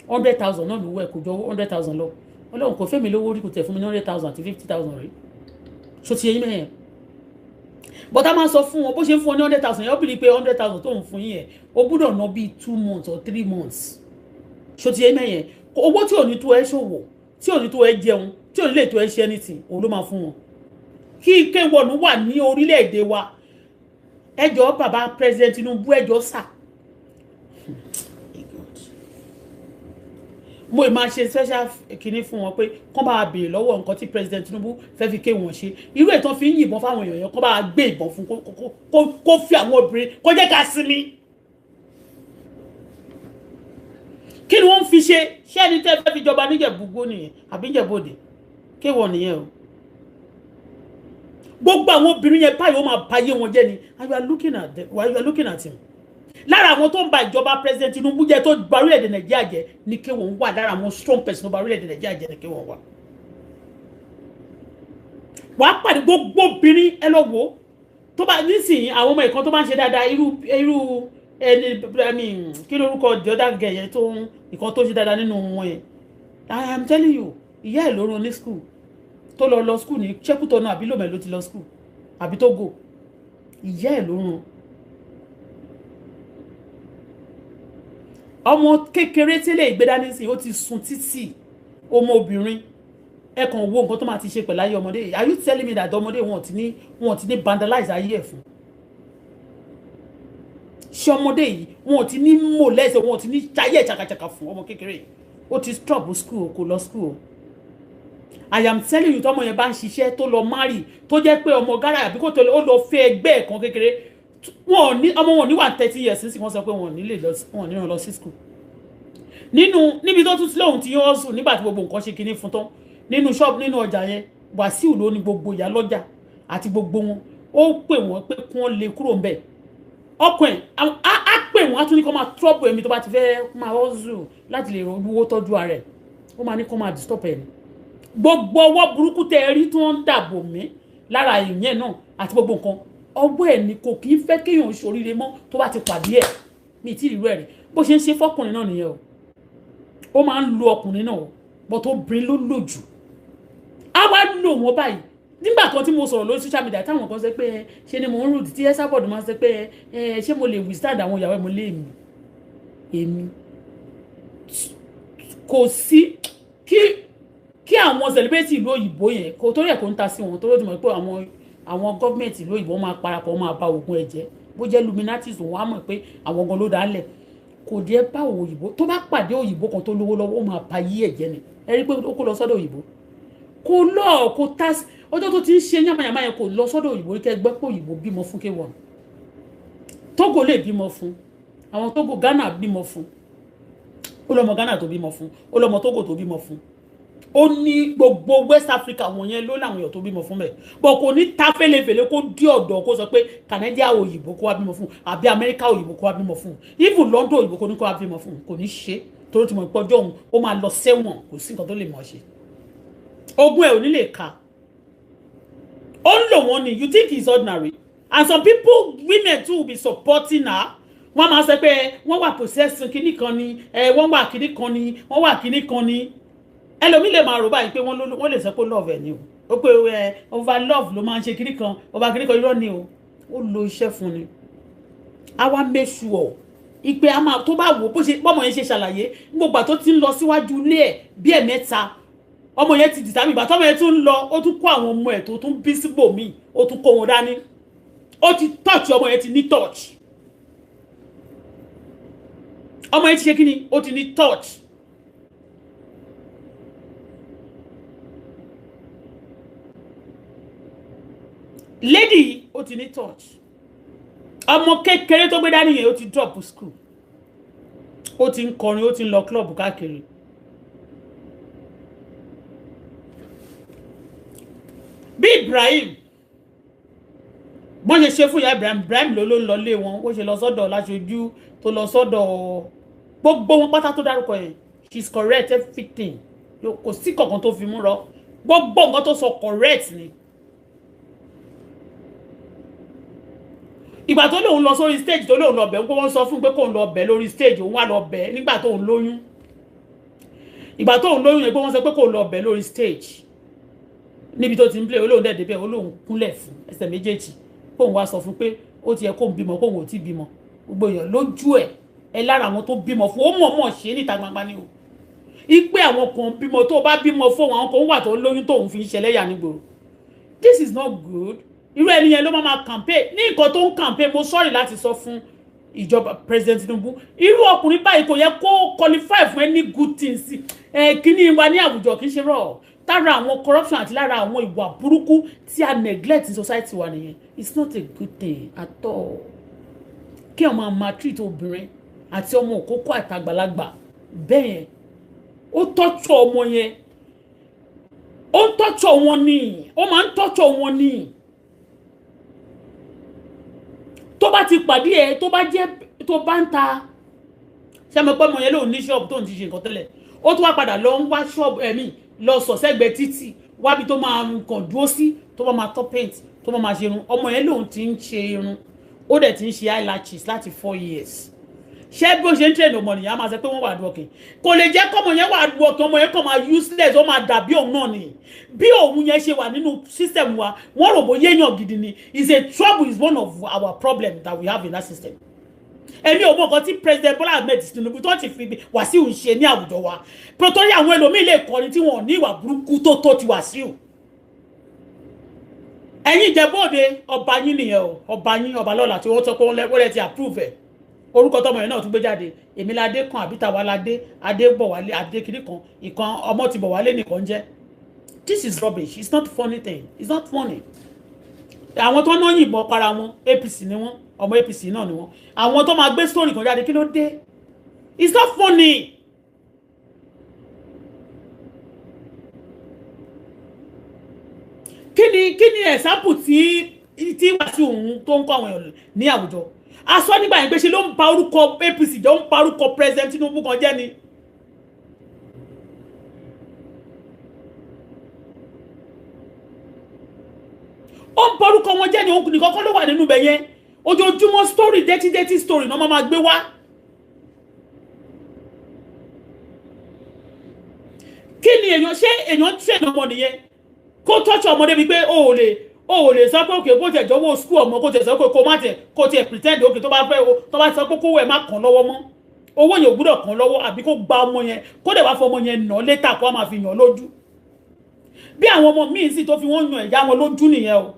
100,000 náà ló wẹ̀, kò jọ 100,000 lọ. Ọlọ́run kò fẹ́ mi lówó rí, kò tẹ̀ fún mi ní 100,000 àti 50,000 rí. Ṣó ti yẹ yín mẹ́yẹn? But a máa sọ fún wọn, bó ṣe ń fún wọn ní 100,000 yẹn, ó bìrì pé 100,000 tó ń fún yín yẹn, ó gbúdọ̀ ná bíi 2 months or 3 months. Ṣó ti yẹ mẹ́yẹn? Owó tí ò ní tó ẹ ṣòwò, tí ò ní tó ẹ jẹun, tí ò ní lè tó ẹ ṣe anything, òun ló máa fún wọn. Kí K1 wà ní orílẹ̀-èdè wa, ẹ jọ̀ọ́, bàbá President Tinubu, ẹ jọ̀ọ́ sà, mo ì máa ṣe special kinní fún wọn pé kán bá béèrè lọ́wọ́ nǹkan tí President Tinubu fẹ́ fi K1 ṣe. Irú ètò fi ń yìnbọn fáwọn èèyàn yẹn, kán bá gbé ìbọn fún kó fi àwọn obìnrin, kó jẹ́ ká sinmi. Kí ni wọ́n fi ṣe? Ṣé ẹni tẹ́ fẹ́ fi jọba níjẹ̀búgbó nìyẹn àbí níjẹ̀bóde? K1 nìyẹn o. Gbogbo àwọn obìnrin yẹn báyìí, ó máa bayé wọn jẹ́ ni. And you are looking at them, you are looking at him. Lára àwọn tó ń ba ìjọba President Tinubu jẹ́, tó ba orílẹ̀-èdè Nàìjíríà jẹ́ ní K1 wà. Lára àwọn strong person tó ba orílẹ̀-èdè Nàìjíríà jẹ́ ní K1 wà. Wàá pàdé gbogbo obìnrin, ẹ lọ wò ó tó bá nísìnyí, àwọn ọmọ ìkan tó bá ń ṣe dáadáa, irú irú Ẹni, I mean, kí lórúkọ the other girl yẹn tó ń ìkan tó ṣe dáadáa nínú wọn yẹn? I am telling you, ìyá ẹ̀ ló rán ní school, tó lọ lọ school ní ṣẹ́kùtọ̀ náà, àbí Lomé ló ti lọ school, àbí Togo. Ìyá ẹ̀ ló rán. Ọmọ kékeré tí lè gbé dání sí, ó ti sun títì. Ọmọ obìnrin, ẹ kàn wo nǹkan tó máa ti ṣe pẹ̀lú ayé ọmọdé. Are you telling me that ọmọdé wọn ti ní vandalize ayé ẹ̀ fún? Ṣé ọmọdé yìí, wọn ti ní molest, wọn ti ní ṣayé ṣàkàṣàkà fún ọmọ kékeré? Ó ti stop school, kò lọ school. I am telling you, tọmọ yẹn bá ń ṣiṣẹ́, tó lọ marry, tó jẹ́ pé ọmọ gárà, àbí kò tó lọ, ó lọ fẹ́ ẹgbẹ́ ẹ̀ kan kékeré, wọn ò ní ọmọ, wọn ò ní wà 30 years sí. Wọ́n sọ pé wọn ò ní lè lọ, wọn ò ní ràn lọ sí school nínú níbi tó tún lóhun tí yóò sùn. Nígbà tí gbogbo nǹkan ṣe kinní fún tán nínú ṣọ́ọ̀bù, nínú ọjà yẹn, Wàsíù ló ní gbogbo ìyá lọ́jà àti gbogbo wọn. Ó pè wọ́n pé kí wọ́n lè kúrò ńbẹ̀. Ọkàn ẹ̀ á pè wọ́n, á tún ní kó máa trouble ẹ̀mí tó bá ti fẹ́ máa hustle láti lè rówó tọ́jú ara ẹ̀. Ó máa ní kó máa disturb ẹ̀ ní gbogbo ọwọ́ burúkú tẹ́ ẹ rí tí wọ́n ń dàbò mí lára ìyẹn náà àti gbogbo nǹkan ọwọ́ ẹ̀ ni. Kò kì í fẹ́ kéèyàn ṣoríire mọ́ tó bá ti pàdé ẹ̀. Mi tí ìrú ẹ̀ rí. Bó ṣe ń ṣe fọ́kùnrin náà nìyẹn o. Ó máa ń lo ọkùnrin náà, bọ́ tó obìnrin ló lò jù. Á wá lò wọ́n báyìí. Nígbà kan tí mo sọ̀rọ̀ lórí social media, táwọn kan sọ pé ṣe ni mò ń rùdí, tí Esabod máa ń sọ pé ṣé mo lè withstand àwọn ìyàwó ẹ̀, mo lé èmi, èmi kò sí kí àwọn celebrity ìlú òyìnbó yẹn kò torí ẹ̀ kò ń ta sí wọn, torí ó ti mọ̀ pé àwọn gọ́ọ̀mẹ̀ntì ìlú òyìnbó máa parapọ̀, máa ba ògùn ẹ̀ jẹ́. Bó jẹ́ Illuminatis, òun á mọ̀ pé àwọn gan ló dálẹ̀. Kò dé bá òyìnbó. Tó bá pàdé òyìnbó kan tó lówó lọ́wọ́, ó máa ba yí ẹ̀ jẹ́ ni. Ẹ rí i pé ó kó lọ sọ́dọ̀ òyìnbó, kò lọ, kò tá. Ọjọ́ tó ti ń ṣe yàmàyàmà yẹn, kò lọ sọ́dọ̀ òyìnbó. Kẹ́ gbọ́ pé òyìnbó bímọ fún K1. Togo lè bímọ fún àwọn Togo, Ghana bímọ fún. Ó lọ́mọ Ghana tó bímọ fún, ó lọ́mọ Togo tó bímọ fún, ó ní gbogbo West Africa wọ̀nyẹn ló láwọn èèyàn tó bímọ fún bẹ́ẹ̀. Bọ̀ kò ní ta fẹ́lẹ́fẹ́lẹ́ kó dí ọ̀dọ̀ kó sọ pé Canada òyìnbó kó wá bímọ fún, àbí Amẹ́ríkà òyìnbó kó wá bímọ fún, even London òyìnbó kó ní kó wá bímọ fún. Kò ní ṣe, torí tí mo pọ́jọ́ òun ó máa lọ sẹ́wọ̀n. Kò sí nǹkan tó lè mọ̀ ṣe, ogún ẹ̀ ò ní lè ka. Ó ń lò wọ́n ni. You think it's ordinary? And some people, women too, will be supporting her. Wọ́n máa sọ pé wọ́n wà possessed, kinní kan ni, wọ́n wà kinní kan ni, wọ́n wà kinní kan ni. Ẹlòmíì lè máa rò báyìí pé wọ́n lè sọ pé love ẹ̀ ni o. Ó pé ẹ over love ló máa ń ṣe kinní kan, over kinní kan. Irọ́ ni o. Ó lo iṣẹ́ fún ni. A wá make sure ìpè a máa tó bá wò bó ṣe bọ́mọ yẹn ṣe ṣàlàyé gbogbo àtó ti ń lọ síwájú ilé ẹ̀ bí ẹ̀mẹ́ta. Ọmọ yẹn ti dìtàmì. Ìgbà tọ́mọ yẹn tún ń lọ, ó tún kó àwọn ọmọ ẹ̀ tó tún bí síbòmíì, ó tún kó wọn dání. Ó ti touch ọmọ yẹn, ti ní touch. Ọmọ yẹn ti ṣe kí ni? Ó ti ní touch. Lady, ó ti ní touch. Ọmọ kékeré tó gbé dání yẹn, ó ti drop school, ó ti ń kọrin, ó ti ń lọ club káàkiri. Bí Ibrahim bọ́n ṣe ṣe fún ìyá Ibrahim, Ibrahim ló ń lọ lé wọn. Ó ṣe lọ sọ́dọ̀ láṣojú, tó lọ sọ́dọ̀ gbogbo wọn pátá tó dárúkọ yẹn. She is correct, everything. Kò sí kankan tó fi mú rọ. Gbogbo nǹkan tó sọ correct ni. Ìgbà tó lóun lọ sórí stage, tó lóun lọ bẹ̀, wọ́n sọ fún pé kóun lọ bẹ̀ lórí stage. Òun wá lọ bẹ̀ nígbà tóun lóyún. Ìgbà tóun lóyún yẹn, pé wọ́n sọ pé kóun lọ bẹ̀ lórí stage níbi tó ti ń play. Olóhùn dẹ̀ débẹ̀, olóhùn kúnlẹ̀ fún ẹsẹ̀ méjèèjì, kóun wá sọ fún pé ó ti yẹ kóun bímọ, kóun ò tí bímọ. Gbogbo èèyàn lójú ẹ̀ ẹ lára àwọn tó bímọ fún, ó mọ̀ọ́mọ̀ ṣe níta gbangba ni o. Ipe àwọn kan bímọ, tó bá bímọ fún àwọn kan wà tó lóyún tóun fi ń ṣẹlẹ́yà nígboro. This is not good. Irú ẹni yẹn ló máa ma campaign ní nǹkan tó ń campaign. Mo sorry láti sọ fún ìjọba President Tinubu, irú ọkùnrin báyìí kò yẹ kó qualify fún any good things. Ẹ kíní wa ní àwùjọ, kì í ṣe rọ lára àwọn corruption àti lára àwọn ìwà burúkú tí a neglect in society wa nìyẹn. It's not a good thing at all kí ọmọ maltreat obìnrin àti ọmọ òkókó àtàgbàlagbà bẹ́ẹ̀. Ó tọ́jú ọmọ yẹn, ó ń tọ́jú wọn ni, ó máa ń tọ́jú wọn ni. Tó bá ti pàdé ẹ, tó bá jẹ́ tó bá ń ta, ṣé mo pẹ́ mọ yẹn lóun ní ṣọ́ọ̀bù tó ń ti ṣe nǹkan tẹ́lẹ̀, ó tún wá padà lọ ń wá ṣọ́ọ̀bù ẹ̀mí lọ sọ sẹ́gbẹ̀ẹ́ títì wábi tó máa kàn dúró sí, tó bá máa tọ́ paint, tó bá máa ṣe irun. Ọmọ yẹn lòun ti ń ṣe irun. Ó dẹ̀ ti ń ṣe eyelashes láti 4 years. Ṣé bí ó ṣe ń train ọmọ nìyẹn? Á máa sọ pé wọ́n wà hardworking. Kò lè jẹ́ kọ́mọ yẹn wà hardworking, ọmọ yẹn kàn máa useless, ó máa dàbí òun náà ni. Bí òun yẹn ṣe wà nínú system wa, wọ́n rò bóyá èèyàn gidi ni. Is a trouble, is one of our problem that we have in that system. Èmi ò mọ nǹkan tí President Bola Ahmed Tinubu tó ti fi Wàsíù ń ṣe ní àwùjọ wa, torí àwọn ẹlòmíì lè kọrin tí wọn ò ní ìwà burúkú tó tó ti Wàsíù. Ẹ̀yin Ìjẹ̀bú-Òde, ọba yín nìyẹn o, ọba yín, ọba lọ́la tí wọ́n sọ pé wọ́n lẹ́ ti approve ẹ̀. Orúkọ tọmọ yẹn náà tún gbé jáde, èmi ládé kan àbí tàwa ládé, adé bọ̀ wálé, adé kiri kan ìkan, ọmọ ti bọ̀ wálé nìkan jẹ́. This is rubbish. It's not funny thing, it's not funny. Àwọn tó náà yìnbọn para wọn, APC ni wọn, ọmọ APC náà ni wọn. Àwọn tó máa gbé story kan jáde, kí ló dé? It's not funny. Kí ni example tí Wàsíù òun tó ń kọ́ àwọn èèyàn ní àwùjọ? A sọ nígbà yẹn pé ṣe ló ń ba orúkọ APC jẹ́, ó ń ba orúkọ President Tinubu kan jẹ́ ni. Ó ń ba orúkọ wọn jẹ́ ni. Òun nìkan kọ́ ló wà nínú ibẹ̀ yẹn. Ojoojúmọ́, story, dirty dirty story náà máa gbé wá. Kí ni èèyàn ṣé èèyàn train ọmọ nìyẹn, kó tọ́jú ọmọdé bíi pé o ò lè sọ pé òkè kó tẹ̀ jọ̀wọ́ school ọmọ, kó tẹ̀ sọ pé kó má tẹ̀, kó tẹ̀ pretend òkè tó bá fẹ́ o, tó bá sọ pé kówó ẹ̀ má kàn lọ́wọ́ mọ́, owó yẹn ò gbúdọ̀ kàn lọ́wọ́, àbí kó gba ọmọ yẹn, kó dẹ̀ wá fọ ọmọ yẹn nà létà, kó má fi yàn lójú bí àwọn ọmọ míì sì tó fi wọ́n yan ìyá wọn lójú nìyẹn o.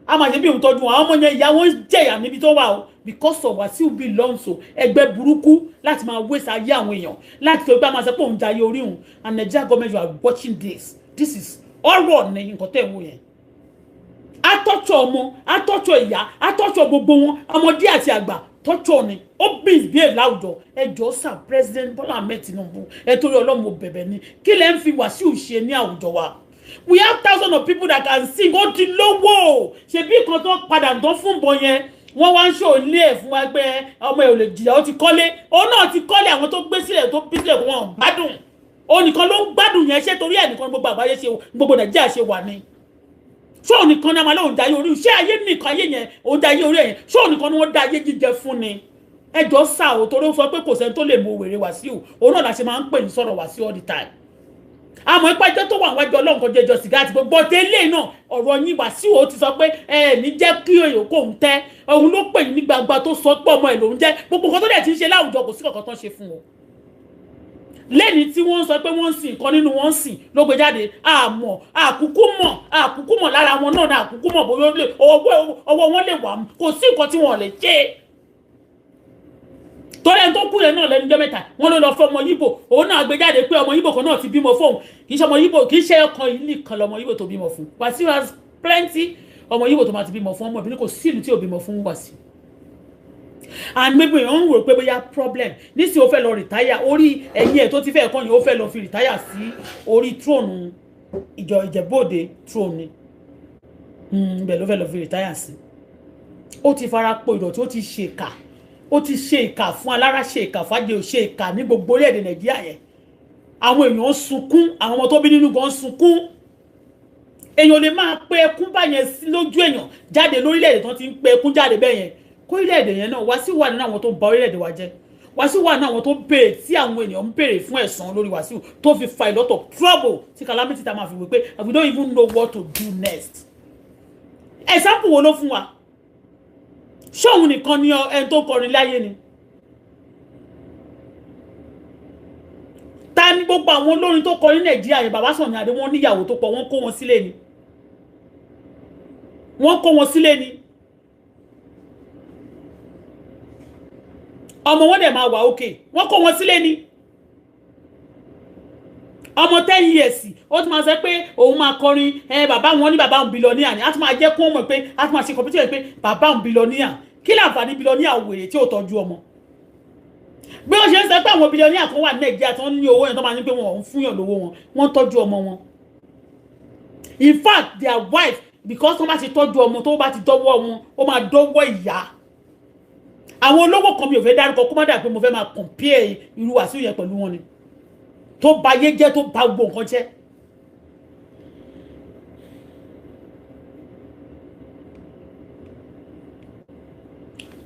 A máa ṣe bí òun tọ́jú wọn. Àwọn ọmọ yẹn, ìyá wọn jẹ̀yà níbi tó wà o, because of Wasiu belongs to ẹgbẹ́ burúkú láti máa waste ayé àwọn èèyàn, láti tó gbá máa sọ pé òun jayé orí òun. And Nigeria government, you are watching this. This is ọ̀rọ̀ ní nǹkan tẹ̀ ń wò yẹn. Atọ́jọ́ ọmọ, atọ́jọ́ ìyá, atọ́jọ́ gbogbo wọn, ọmọdé àti àgbà, tọ́jọ́ ni ó misbehave láwùjọ. Ẹjọ́ sir, President Bola Ahmed Tinubu, ẹ torí Ọlọ́run, mo bẹ̀bẹ̀ ni, kí lẹ́ ń fi Wàsíù ṣe ní àwùjọ wa? We have thousands of people that can sing. Ó ti lówó. Ṣebí kan tó padà tán fún bọ yẹn, wọ́n wá ń ṣò ilé ẹ̀ fún wa pé ọmọ ẹ̀ ò lè jìyà, ó ti kọ́lé, òun náà ti kọ́lé. Àwọn tó gbé sílẹ̀, tó bí sílẹ̀, wọn gbádùn, òun nìkan ló ń gbádùn yẹn. Ṣé torí ẹ̀ nìkan gbogbo àgbáyé ṣe, gbogbo Nàìjíríà ṣe wà ní? Ṣé òun nìkan ní amalẹ́ òun jayé orí? Ṣé ayé nìkan, ayé yẹn òun jayé orí ẹ̀yẹn? Ṣé òun nìkan ni wọ́n dá ayé jíjẹ fún ni? Ẹjọ́ sà ó, torí ó sọ pé kò sẹ́ni tó lè mú wèrè Wàsíù, òun náà la ṣe máa ń pè ní sọ̀rọ̀ Wàsíù all the time. Àmọ́ ipa ẹjọ́ tó wà wájú Ọlọ́run kan jẹjọ sìgá àti gbogbo tẹ́lẹ̀ náà, ọ̀rọ̀ yín Wàsíù, ó ti sọ pé ẹ ní jẹ́ kí èèyàn kò ń tẹ́. Òun ló pè yín ní gbangba tó sọ pé ọmọ ẹ̀ lòún jẹ́. Gbogbo nǹkan tó dẹ̀ ti ń ṣe láwùjọ, kò sí kankan tó ń ṣe fún o. Lẹ́ni tí wọ́n ń sọ pé wọ́n ń sìn nǹkan nínú wọn ń sìn ló gbé jáde. Àmọ́ àkúkú mọ̀, àkúkú mọ̀ lára wọn náà ní àkúkú mọ̀ bóyá ọwọ́ wọn lè wà. Kò sí nǹkan tí wọ́n lè ṣe torí ẹni tó kú yẹn náà lẹ́nu jẹ́ mẹ́ta, wọ́n ló lọ fẹ́ ọmọ Yíbò. Òun náà gbé jáde pé ọmọ Yíbò kan náà ti bímọ fóun. Kì í ṣe ọmọ Yíbò, kì í ṣe ọkàn yìí nìkan lọmọ Yíbò tó bímọ fún. Wàsíù has plenty ọmọ Yíbò tó máa ti bímọ fún. Ọmọ ìbílẹ̀, kò sí ìlú tí ò bímọ fún Wàsíù. And maybe èèyàn ń rò pé bóyá problem nísìnyí, ó fẹ́ lọ retire orí ẹ̀yìn ẹ̀ tó ti fẹ́ kọ́ yẹn, ó fẹ́ lọ fi retire sí orí throne ìjọ Ìjẹ̀bú-Òde throne ni. Ibẹ̀ ló fẹ́ lọ fi retire sí. Ó ti fara po ìdọ̀tí, ó ti ṣe ìkà, ó ti ṣe ìkà fún alára, ṣe ìkà fàájì, ò ṣe ìkà ní gbogbo orílẹ̀-èdè Nàìjíríà yẹn. Àwọn èèyàn ń sunkún, àwọn ọmọ tó bí nínú gan ń sunkún. Èèyàn lè máa pe ẹkún báyẹn sí lójú èèyàn jáde lórílẹ̀-èdè tó ti ń pe ẹkún jáde bẹ́ẹ̀ yẹn, kó orílẹ̀-èdè yẹn náà. Wàsíù wà nínú àwọn tó ń ba orílẹ̀-èdè wa jẹ́. Wàsíù wà nínú àwọn tó ń béèrè, tí àwọn ènìyàn ń béèrè fún ẹ̀san lórí Wàsíù, tó fi fa a lot of trouble, tí calamity ta máa fi wí pé we don't even know what to do next. Example wo ló fún wa? Ṣóun nìkan ni ẹni tó kọrin láyé ni? Ta ni gbogbo àwọn olórin tó kọrin Nàìjíríà yẹn? Bàbá Sunny Adé, wọ́n níyàwó tó pọ̀, wọ́n kó wọn sílé ni, wọ́n kó wọn sílé ni. Ọmọ wọn dẹ̀ máa wà òkè, wọ́n kó wọn sílé ni. Ọmọ 10 years, ó ti máa sọ pé òun máa kọrin. Ẹ bàbá wọn ní bàbá òun billionaire ni. A ti máa jẹ́ kó mọ̀ pé a ti máa ṣe competition pé bàbá òun billionaire. Kí láǹfààní billionaire wèrè tí ò tọ́jú ọmọ? Bí wọ́n ṣe ń sọ pé àwọn billionaire kan wà ní Nàìjíríà tó ń ní owó yẹn, tó máa ní pé wọn ò ń fúnyàn lówó wọn, wọ́n tọ́jú ọmọ wọn. In fact, their wife, because wọ́n bá ti tọ́jú ọmọ, tó bá ti dọ́wọ́ wọn, ó máa dọ́wọ́ ìyá. Àwọn olówó kan, mi ò fẹ́ dárúkọ, kó má dà pé mo fẹ́ máa compare irú Wàsíù yẹn pẹ̀lú wọn ni, tó ba ayé jẹ́, tó ba gbogbo nǹkan jẹ́.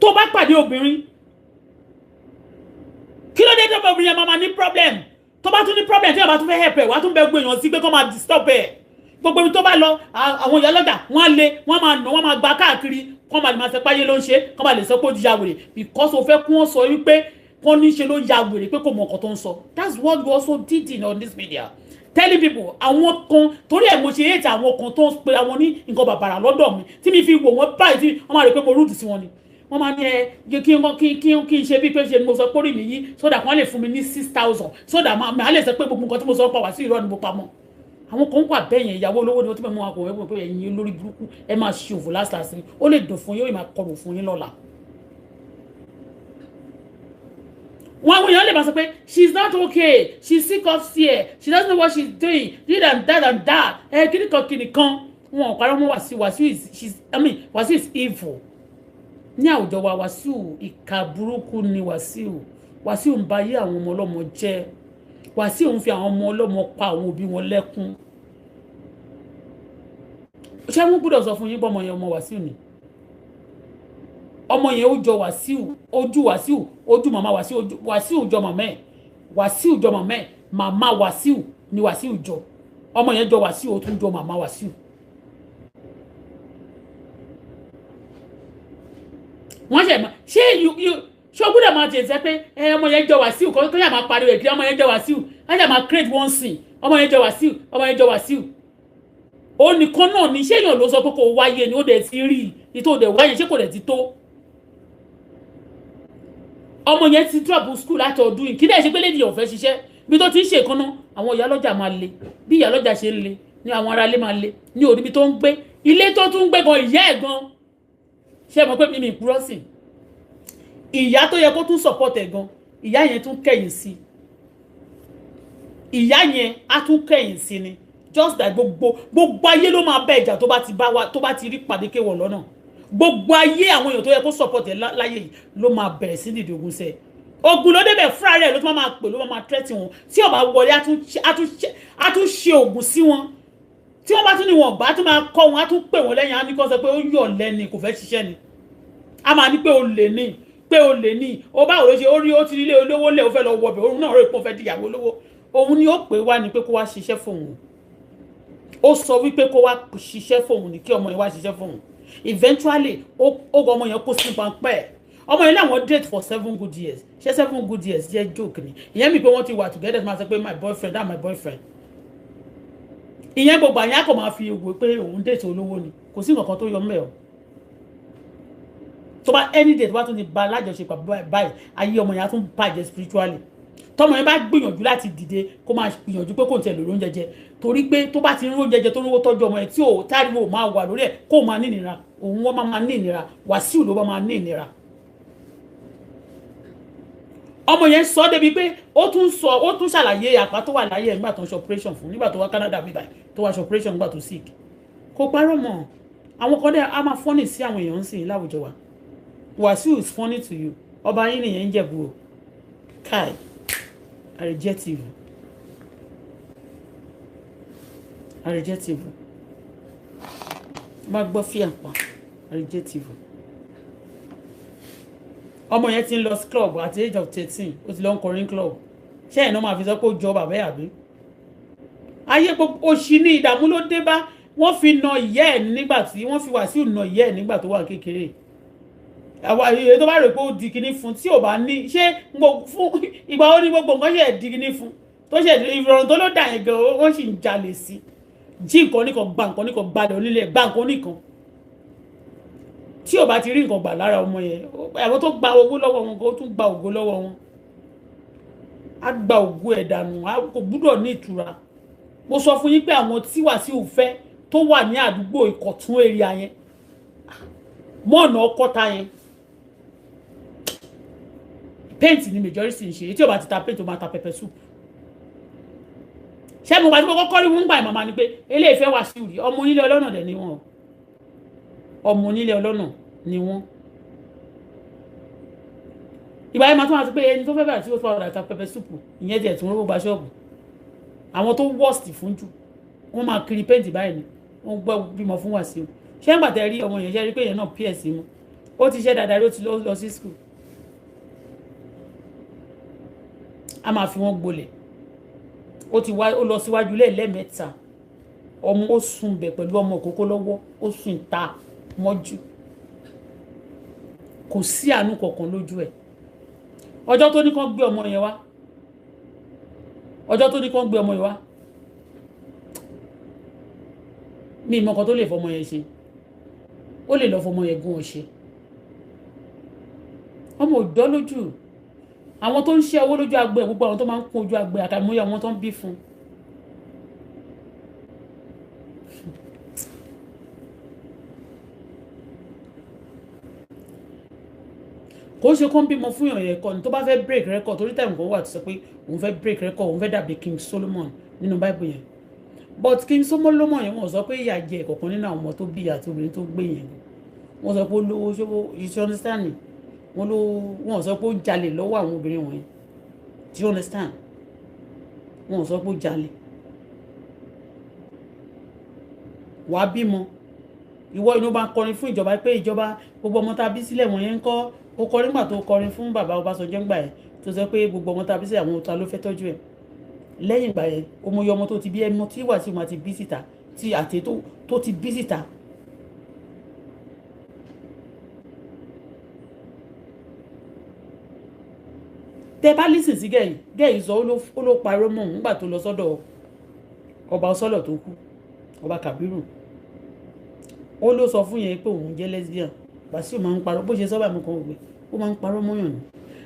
Tó bá pàdé obìnrin, kí ló dé tó obìnrin yẹn máa ní problem? Tó bá tún ní problem, tí yàrá tún fẹ́ help ẹ̀, wàá tún bẹ gbé èèyàn sí pé kó máa disturb ẹ̀. Gbogbo ibi tó bá lọ, àwọn ìyá lọ́jà, wọ́n á lé, wọ́n máa nà, wọ́n máa gba káàkiri, kọ́ máa lè máa sọ pé ayé ló ń ṣe, kọ́ máa lè sọ pé ó ti ya wèrè, because o fẹ́ kí wọ́n sọ wípé kọ́ ní ṣe ló ya wèrè, pé kò mọ nǹkan tó ń sọ. That's what we also did in on this media, telling people. Àwọn kan, torí ẹ̀ mo ṣe hate àwọn kan tó ń pe àwọn ní nǹkan bàbàrà lọ́dọ̀ mi, tí mi fi wò wọ́n báyìí, tí wọ́n máa rò pé mo rude sí wọn ni. Wọ́n máa ní ẹ kí n ṣe bí pé ṣe ni mo sọ pé orí mi yí, so that wọ́n lè fún mi ní 6,000, so that màá lè sọ pé gbogbo nǹkan tí mo sọ pa wá sí irọ́ ni mo pamọ́. Àwọn kan wà bẹ́ẹ̀ yẹn, ìyàwó olówó ni wọ́n ti mú wọn kò wẹ́pọ̀ pé ẹ̀yin olórí burúkú, ẹ máa ṣe òfò lásìlásì, ó lè dùn fún yín, ó lè máa kọrò fún yín lọ́la. Wọn àwọn èèyàn lè máa sọ pé she is not okay, she is sick upstairs, she doesn't know what she is doing, this and that and that. Ẹ kíni kan kíni kan, wọn ò parọ́ mọ́ Wàsíù. Wàsíù is, she's, I mean, Wàsíù is evil ní àwùjọ wa. Wàsíù, ìkà burúkú ni Wàsíù. Wàsíù ń ba ayé àwọn ọmọ ọlọ́mọ jẹ́. Wàsíù ń fi àwọn ọmọ ọlọ́mọ pa àwọn òbí wọn lẹ́kún. Ṣé wọ́n gbọ́dọ̀ sọ fún yín bọ́mọ yẹn ọmọ Wàsíù ni? Ọmọ yẹn ó jọ Wàsíù, ojú Wàsíù, ojú màmá Wàsíù, ojú Wàsíù jọ màmá ẹ̀, Wàsíù jọ màmá ẹ̀, màmá Wàsíù ni Wàsíù jọ. Ọmọ yẹn jọ Wàsíù, ó tún jọ màmá Wàsíù. Wọ́n ṣe ṣé ṣé o gbọ́dọ̀ máa tẹ̀ sẹ́ pé ọmọ yẹn jọ Wàsíù, kó yà máa pariwo ẹ̀kí ọmọ yẹn jọ Wàsíù, á yà máa create one scene, ọmọ yẹn jọ Wàsíù, ọmọ yẹn jọ Wàsíù. Ó nìkan náà ní ṣé èèyàn ló sọ pé kò wáyé ni, ó dẹ̀ ti rí i tó dẹ̀ wáyé, ṣé kò dẹ̀ ti tó? Ọmọ yẹn ti drop school láti ọdún yìí. Kí dẹ̀ ṣe pé lady ọ̀fẹ́ ṣiṣẹ́ bí tó ti ń ṣe ìkànnà, àwọn ìyálọ́jà máa le. Bí ìyálọ́jà ṣe ń le ní àwọn aráalé máa le ní òní, ibi tó ń gbé, ilé tó tún ń gbé gan, ìyá ẹ̀ gan, ṣé mọ̀ pé mímì ìpúrọ́ sí ìyá tó yẹ kó tún support ẹ̀ gan, ìyá yẹn tún kẹ̀yìn sí, ìyá yẹn á tún kẹ̀yìn sí ni. Just like gbogbo ayé ló máa bẹ ìjà tó bá ti bá wa, tó bá ti rí pàdékè wọ̀ lọ́nà. Gbogbo ayé, àwọn èèyàn tó yẹ kó support ẹ láyé yìí ló máa bẹ̀rẹ̀ sí dìde ogun sẹ́. Ogun ló débẹ̀ fúnra rẹ̀ ló tún máa pè, ló máa tẹ́tì wọn. Tí ó bá wọlé, á tún ṣe ogun sí wọn. Tí wọ́n bá tún ní wọn bá tún máa kọ́ wọn, á tún pè wọ́n lẹ́yìn, á ní kó sọ pé ó yọ̀ lẹ́ni, kò fẹ́ ṣiṣẹ́ ni. A máa ní pé ó lè ní, pé ó lè ní, ó báwo ló ṣe ó rí, ó ti rí ilé olówó lé, ó fẹ́ lọ wọbẹ̀, òun náà rò pé ó fẹ́ di ìyàwó olówó. Òun ni ó pè wá ní pé kó wá ṣiṣẹ́ fóun. Ó sọ wípé kó wá ṣiṣẹ́ fóun ní, kí ọmọ yẹn wá ṣiṣẹ́ fóun. Eventually ó ọmọ yẹn kó sí pańpẹ́. Ọmọ yẹn láwọn date for 7 good years. Ṣé 7 good years jẹ́ joke ni? Ìyẹn mi pé wọ́n ti wà together, máa sọ pé my boyfriend, that my boyfriend. Ìyẹn gbogbo àyàn kò máa fi wò pé òun date olówó ni, kò sí nǹkan tó yọ mẹ́ o. Tó bá any day tó bá tún ti ba alájọṣepọ̀ báyìí, ayé ọmọ yẹn á tún bàjẹ́ spiritually. Tọmọ yẹn bá gbìyànjú láti dìde, kó máa gbìyànjú pé kò ń tẹ̀ lórí oúnjẹ jẹ, torí pé tó bá ti ń róúnjẹ jẹ, tó rówó tọ́jú ọmọ yẹn, tí ò táriwo máa wà lórí ẹ̀, kó máa ní ìnira, òun wọ́n máa ní ìnira, Wàsíù ló bá máa ní ìnira. Ọmọ yẹn sọ débi pé ó tún sọ, ó tún ṣàlàyé àpá tó wà láyé ẹ̀ nígbà tó ń ṣe operation fún, nígbà tó wá Canada bíbá tó wá ṣe operation nígbà tó sick. Kò parọ́ mọ́. Àwọn kan dẹ̀ á máa funny sí àwọn èèyàn ń sìn láwùjọ wa. Wàsíù is funny to you. Ọba yín nìyẹn ń jẹ̀bú o. Kai, I reject you. I reject you. Má gbọ́ fíà pa. I reject you. Ọmọ yẹn ti ń lọ club at the age of 13, ó ti lọ ń kọrin club. Ṣé ẹ̀ náà máa fi sọ pé ó jọ bàbá ẹ̀ àbí? Ayé gbogbo òṣì ní ìdààmú ló dé bá. Wọ́n fi na ìyá ẹ̀ nígbà tí wọ́n fi Wàsíù na ìyá ẹ̀ nígbà tó wà kékeré. Àwa èyí tó bá rò pé ó di kinní fún, tí ò bá ní ṣé fún ìgbà ó ní gbogbo nǹkan ṣe di kinní fún tó ṣe ìrọ̀rùn tó ló dà yẹn gan, ó sì ń jalè sí, jí nǹkan oníkan, gba nǹkan oníkan, gbalẹ̀ onílẹ̀, gba nǹkan oníkan. Tí ò bá ti rí nǹkan gbà lára ọmọ yẹn, àwọn tó gba owó lọ́wọ́ wọn, kó tún gba ògo lọ́wọ́ wọn, á gba ògo ẹ̀ dànù, á kò gbúdọ̀ ní ìtura. Mo sọ fún yín pé àwọn tí Wàsíù fẹ́ tó wà ní àdúgbò Ìkọ̀tún area yẹn, mọ́ọ̀nà ọkọ́ta yẹn, paint ni majority ń ṣe. Tí o bá ti ta paint, o máa ta pepper soup. Ṣé mo bá tí mo kọ́kọ́ rí wọn gbà, màmá ni pé eléyìí fẹ́ Wàsíù rí, ọmọ onílé ọlọ́nà dẹ̀ ni wọ́n, ọmọ onílé ọlọ́nà ni wọ́n. Ìgbà yẹn máa tún wá sí pé ẹni tó fẹ́ bẹ̀rẹ̀ tí ó fẹ́ ta pepper soup, ìyẹn tiẹ̀ tún rówó gba ṣọ́ọ̀bù. Àwọn tó worst fún jù, wọ́n máa kiri paint báyìí ni wọ́n gbọ́ bímọ fún Wàsíù. Ṣé ń gbà tẹ́ rí ọmọ yẹn, ṣe rí pé yẹn náà ps mu, Ó ti ṣe dáadáa, ló ti lọ sí school. A máa fi wọ́n gbolẹ̀. Ó ti wá, ó lọ síwájú lẹ́ẹ̀mẹ́ta. Ọmọ ó sùn bẹ̀ pẹ̀lú ọmọ òkókó lọ́wọ́, ó sùn ìta mọ́jú. Kò sí àánú kankan lójú ẹ̀. Ọjọ́ tó ní kán gbé ọmọ yẹn wá, ọjọ́ tó ní kán gbé ọmọ yẹn wá, mi ìmọ̀ kan tó lè fọmọ yẹn ṣe. Ó lè lọ fọmọ yẹn gún ọṣẹ. Ọmọ òjọ́ lójú àwọn tó ń ṣe owó lójú agbo ẹ̀, gbogbo àwọn tó máa ń kún ojú agbo ẹ̀, àkàìmọye àwọn tó ń bí fún un. Kò ṣe kó ń bímọ fún yàn yẹn kọ́ ni. Tó bá fẹ́ break record, torí time kan wà tó sọ pé òun fẹ́ break record, òun fẹ́ dàbí King Solomon nínú Bible yẹn. But King Solomon yẹn, wọ́n sọ pé ìyà jẹ ìkọ̀kan nínú àwọn ọmọ tó bí àti obìnrin tó gbé yẹn. Wọ́n sọ pé ó lówó ṣówó, you understand me? Wọ́n ló wọ́n sọ pé ó jalè lọ́wọ́ àwọn obìnrin wọ̀nyẹn. Do you understand? Wọ́n sọ pé ó jalè. Wàá bímọ, ìwọ inú bá ń kọrin fún ìjọba pé ìjọba, gbogbo ọmọ tá a bí sílẹ̀ wọ̀nyẹn ń kọ́. Ó kọrin nígbà tó kọrin fún bàbá Ọbásanjọ́ ńgbà yẹn, tó sọ pé gbogbo ọmọ tá a bí sílẹ̀, àwọn ọ̀tá ló fẹ́ tọ́jú ẹ̀. Lẹ́yìn ìgbà yẹn, ó mọ iye ọmọ tó ti bí, ẹmọ tí wà tí wọ́n ti bí síta, tí àti tó ti bí síta. Tẹ bá lísìn sí gẹ̀yìn gẹ̀yìn sọ, ó ló parọ́ mọ́ òun nígbà tó lọ sọ́dọ̀ ọba ọsọ́lọ̀ tó kú, ọba Kàbírù. Ó ló sọ fún yẹn pé òun jẹ́ lesbian. Wàsíù máa ń parọ́. Bó ṣe sọ́bà mú kan òwe, ó máa ń parọ́ mọ́yàn ni.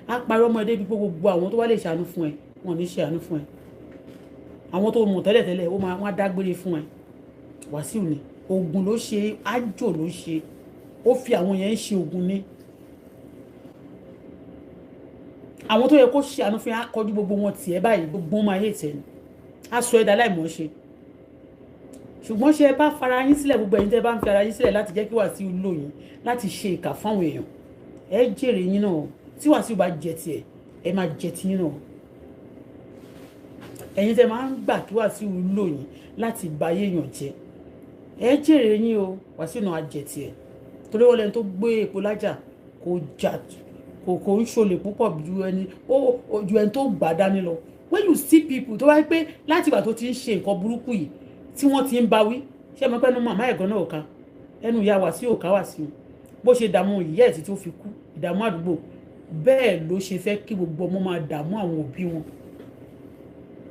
Á parọ́ mọ́ ẹ débi pé gbogbo àwọn tó wá lè ṣàánú fún ẹ, wọn ò ní ṣe àánú fún ẹ. Àwọn tó mọ̀ tẹ́lẹ̀tẹ́lẹ̀, ó máa wọ́n á dágbére fún ẹ. Wàsíù ni oògùn ló ṣe, ájò ló ṣe, ó fi àwọn yẹn ń ṣe oògùn ni. Àwọn tó yẹ kó ṣe àánú fún ẹ, á kọjú gbogbo wọn tiẹ̀ báyìí, gbogbo wọn máa yé tẹ̀ ni, á sọ ẹ̀dá láìmọ̀ ṣe. Ṣùgbọ́n ṣe ẹ bá fara yín sílẹ̀, gbogbo ẹ̀yin tẹ́ bá ń fi ara yín sílẹ̀ láti jẹ́ kí Wàsíù lò yín láti ṣe ìkà fáwọn èèyàn, ẹ jèrè yín náà. Tí Wàsíù bá jẹ tiẹ̀, ẹ máa jẹ tiyín náà. Ẹ̀yin tẹ́ máa ń gbà kí Wàsíù lò yín láti ba ayé èèyàn jẹ́, ẹ jèrè yín o. Wàsíù náà á jẹ tiẹ̀, torí wọ́n lẹ́ni tó gbé epo lájà kò jà, kò ń ṣolè púpọ̀ ju ẹni ju ẹni tó gbà dání lọ. When you see people tó wáyé pé láti ìgbà tó ti ń ṣe nǹkan burúkú yìí tí wọ́n ti ń bá wí, ṣé mo pẹ́ nu màmá ẹ̀gán náà ò ká ẹnu ìyá Wàsíù ò ká Wàsíù, bó ṣe dààmú ìyá ẹ̀ tí ó fi kú, ìdààmú àdúgbò, bẹ́ẹ̀ ló ṣe fẹ́ kí gbogbo ọmọ máa dààmú àwọn òbí wọn.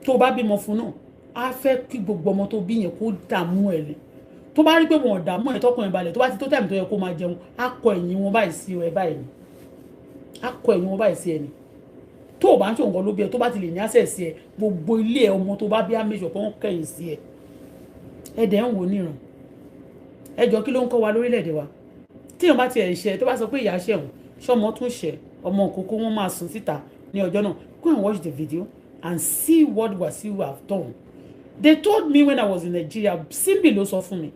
Tó bá bímọ fún náà, á fẹ́ kí gbogbo ọmọ tó bí yẹn kó dààmú ẹ̀ lé. Tó bá rí pé wọn ò dààmú ẹ̀, tọkùnrin balẹ̀, tó bá ti tó time tó yẹ kó máa jẹun, á kọ ẹ̀yìn wọn báyìí sí ẹ báyìí ni, á kọ ẹ̀yìn wọn báyìí sí ẹ ni. Tó o bá ń ṣe nǹkan ló bí ẹ, tó bá ti lè ní access sí ẹ, gbogbo ilé ẹ, ọmọ tó bá bí, á make sure pé wọ́n kẹ̀yìn sí ẹ. Ẹ dẹ̀ ń wò níran. Ẹ jọ, kí ló ń kọ́ wa lórílẹ̀‐èdè wa? Tíyàn bá tiẹ̀ ṣe, tó bá sọ pé ìyá ṣẹ̀wọ̀n, ṣọmọ tún ṣẹ̀, ọmọ òkókó wọn máa sùn síta ní ọjọ́ náà. Go and watch the video and see what Wasiu have done. They told me when I was in Nigeria. Simbi ló sọ fún mi.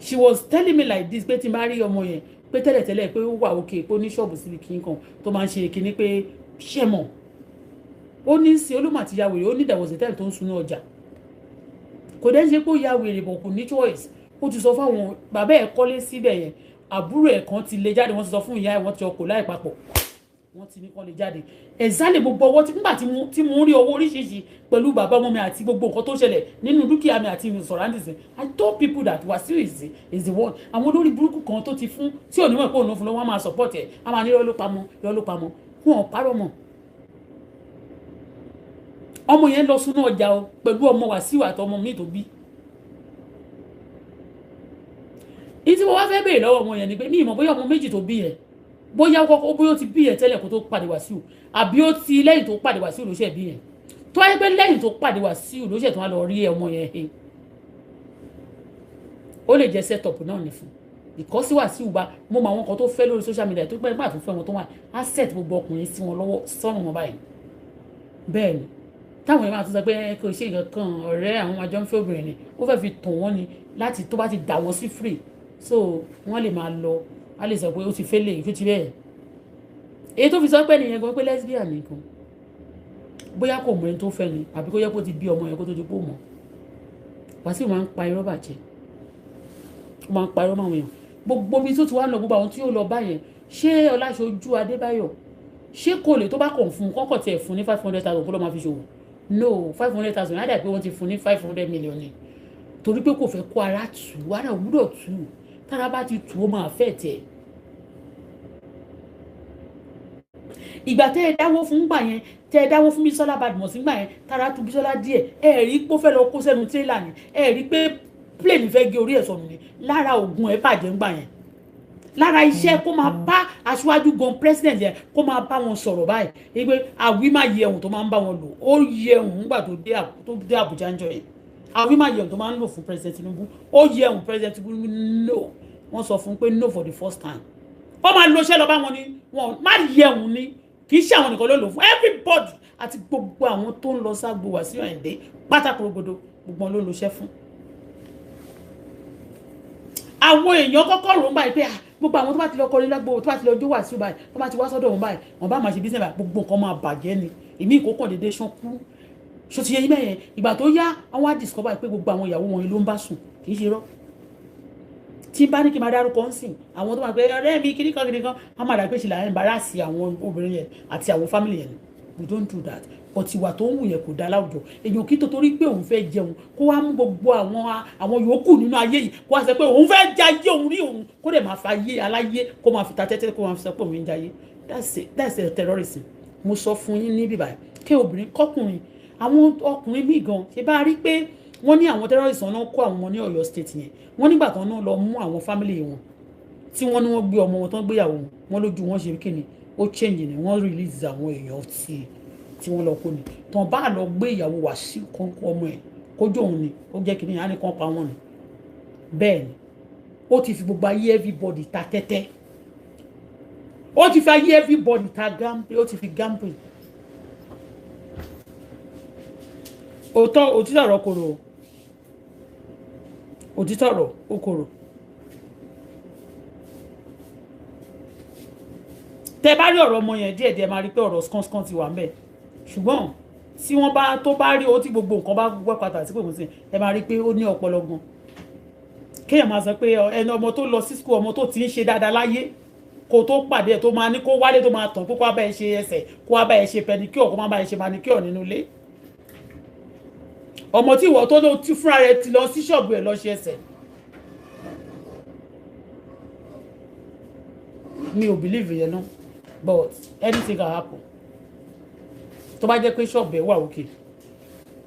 She was telling me like this pé tí n bá rí ọmọ yẹn, pé tẹ́lẹ̀tẹ́lẹ̀ pé ó wà òkè, pé ó ní ṣọ́ọ̀bù síbi kí n kan tó máa ń ṣe kinní, pé ṣẹ́ mọ̀, ó ní sí olúmọ̀ àti ya wèrè. Ó ní there was a time tó ń sunú ọjà. Kò dẹ́ ṣe pé ó ya wèrè bọ̀, kò ní choice. Ó ti sọ fáwọn bàbá ẹ̀, kọ́lé síbẹ̀ yẹn, àbúrò ẹ̀ kan ti lé jáde. Wọ́n ti sọ fún ìyá ẹ̀, wọ́n ti ọkọ̀ láì papọ̀, wọ́n ti ní kán lè jáde. Ẹ̀zálẹ̀ gbogbo ọwọ́ tí nígbà tí mo ń rí owó oríṣiríṣi pẹ̀lú bàbá ọmọ mi àti gbogbo nǹkan tó ṣẹlẹ̀ nínú dúkìá mi àti surroundings mi, I told people that Wasiu is the one. Àwọn olórí burúkú kan tó ti fún tí ò ní mọ̀ pé òun ló fún lọ́wọ́, wọ́n máa support ẹ̀, á máa ní irọ́ ló pamọ́, irọ́ ló pamọ́. Wọn ò parọ́ mọ́. Ọmọ yẹn lọ sínú ọjà o pẹ̀lú ọmọ Wasiu àti ọmọ mi tó bí. Ìyí tí mo wá fẹ́ béèrè lọ́wọ́ ọmọ yẹn ni pé mi ì mọ̀ bóyá ọmọ méjì tó bí yẹn, bóyá kọ́kọ́, bóyá ó ti bí yẹn tẹ́lẹ̀ kó tó pàdé Wàsíù, àbí ó ti lẹ́yìn tó pàdé Wàsíù ló ṣe bí yẹn. Tó wáyé pé lẹ́yìn tó pàdé Wàsíù ló ṣe tó wá lọ rí ọmọ yẹn he, ó lè jẹ́ set up náà ní fún ìkọ́sí. Wàsíù bá mo mọ àwọn kan tó fẹ́ lórí social media tó pẹ́ nígbà tó fẹ́ wọn, tó wà á set gbogbo ọkùnrin sí wọn lọ́wọ́ sọ́run wọn báyìí. Bẹ́ẹ̀ ni táwọn èèyàn máa tún sọ pé kò ṣe nǹkan kan, ọ̀rẹ́ àwọn àjọ ń fẹ́ obìnrin ni, ó fẹ́ fi tàn wọ́n ni láti tó bá ti dà wọ́n sí free, so wọ́n lè máa lọ, á lè sọ pé ó ti fẹ́ lè tó ti bẹ́ẹ̀. Èyí tó fi sọ pé nìyẹn gan pé lesbian nìkan, bóyá kò mọ ẹni tó fẹ́ ni, àbí kó yẹ kó ti bí ọmọ yẹn kó tó di pé ó mọ̀. Wàsíù máa ń pa irọ́ bàjẹ́, ó máa ń pa irọ́ máwọn èèyàn. Gbogbo ibi tó ti wá lọ, gbogbo àwọn tí ó lọ báyẹn, ṣé Ọláṣojú Adébáyọ̀, ṣé kò lè tó bá kàn fún kọ́kọ́ tiẹ̀ fún ní 500,000 kó ló máa fi ṣòwò? No, 500,000 á dà pé wọ́n ti fún ní 500 million ni, torí pé kò fẹ́ kó ara tù. Ara ò gbúdọ̀ tù. Tára bá ti tù, ó máa fẹ́ tẹ̀. Ìgbà tẹ́ ẹ dáwó fún gbà yẹn, tẹ́ ẹ dáwó fún Bísọ́lá Badmus gbà yẹn, tára tu Bísọ́lá díẹ̀. Ẹ rí pé ó fẹ́ lọ kó sẹ́nu tírélà ni. Ẹ rí pé plane fẹ́ gé orí ẹ̀ sọnù ni. Lára ògùn ẹ̀ bàjẹ́ ńgbà yẹn, lára iṣẹ́ kó máa bá aṣáájú gan, president yẹn, kó máa bá wọn sọ̀rọ̀ báyìí wípé àwí má yẹ ohun tó máa ń bá wọn lò. Ó yẹ ohun nígbà tó dé Àbújá ń jọ yẹn. Àwí má yẹ ohun tó máa ń lò fún President Tinubu, ó yẹ ohun. President Tinubu, no, wọ́n sọ fún pé no, for the first time, ó máa lo iṣẹ́ lọ bá wọn ni. Wọn má yẹ ohun ni. Kì í ṣe àwọn nìkan ló lò fún, everybody àti gbogbo àwọn tó ń lọ ságbo Wàsíù Àyìndé pátákó gbogbo gbogbo wọn ló lo iṣẹ́ fún. Àwọn èèyàn kọ́kọ́ rò ń báyìí pé gbogbo àwọn tó bá ti lọ kọrin lágbo, tó bá ti lọ jó Wàsíù báyìí, tó bá ti wá sọ́dọ̀ òun báyìí, wọ́n bá máa ṣe business báyìí, gbogbo nǹkan máa bàjẹ́ ni. Èmi ìkókàn dédé ṣán kú. Ṣó ti yẹ yín bẹ́yẹn? Ìgbà tó yá, àwọn á discover pé gbogbo àwọn ìyàwó wọn ló ń bá sùn. Kì í ṣe rọ́ tí bá ní kí n máa dárúkọ ń sìn. Àwọn tó máa pẹ́ ọ̀rẹ́ mi kíní kan kíní kan, á máa dà pé ṣe là ń embarrass àwọn obìnrin yẹn àti àwọn family yẹn. We don't do that, but ìwà tó ń wù yẹn kò dá láwùjọ. Èèyàn kí tó torí pé òun fẹ́ jẹun, kó wá mú gbogbo àwọn yòókù nínú ayé yìí, kó wá sọ pé òun fẹ́ jayé òun rí òun, kó dẹ̀ máa fa ayé aláyé, kó máa fi ta tẹ́tẹ́, kó máa fi sọ pé òun ń jayé. That's a terrorism. Mo sọ fún yín ní bíbá kí obìnrin kọkùnrin, àwọn ọkùnrin míì gan ṣe bá rí pé wọ́n ní àwọn terrorists náà kó àwọn ọmọ ní Ọ̀yọ́ State yẹn. Wọ́n nígbà kan náà lọ mú àwọn family wọn tí wọ́n ní wọ́n gbé ọmọ wọn tán, gbéyàwó wọn lójú wọn, ṣe kí ni ó change ni. Wọ́n release àwọn èèyàn tí wọ́n lọ kó ni. Tàn bá lọ gbé ìyàwó Wàsíù kọ́ńkọ́ ọmọ ẹ̀ kójú òun ni ó jẹ́ kí ni á ní kán pa wọ́n ni. Bẹ́ẹ̀ ni ó ti fi gbogbo ayé everybody ta tẹ́tẹ́, ó ti fi ayé everybody ta gamble, ó ti fi gamble. Òótọ́, òtítọ́ ọ̀rọ̀ korò, òtítọ́ ọ̀rọ̀ ó korò. Tẹ bá rí ọ̀rọ̀ ọmọ yẹn díẹ̀díẹ̀, máa rí pé ọ̀rọ̀ skánskan ti wà ń bẹ̀. Ṣùgbọ́n tí wọ́n bá tó bá rí owó tí gbogbo nǹkan bá gbọ́ pàtàkì sí pé kò sí, ẹ máa rí pé ó ní ọpọlọ gan. Kéèyàn máa sọ pé ẹni ọmọ tó lọ sí school, ọmọ tó ti ń ṣe dáadáa láyé, kó tó pàdé ẹ̀, tó máa ní kó wálé, tó máa tàn kó wá bá ẹ ṣe ẹsẹ̀, kó wá bá ẹ ṣe pedicure, kó má bá ẹ ṣe manicure nínú ilé, ọmọ tí ìwọ tó tí fúnra rẹ̀ ti lọ sí ṣọ́ọ̀bù ẹ̀ lọ ṣe ẹsẹ̀. Mi ò believe yẹn náà, but anything can happen. Tó bá jẹ́ pé ṣọ́ọ̀bù ẹ̀ wà okay.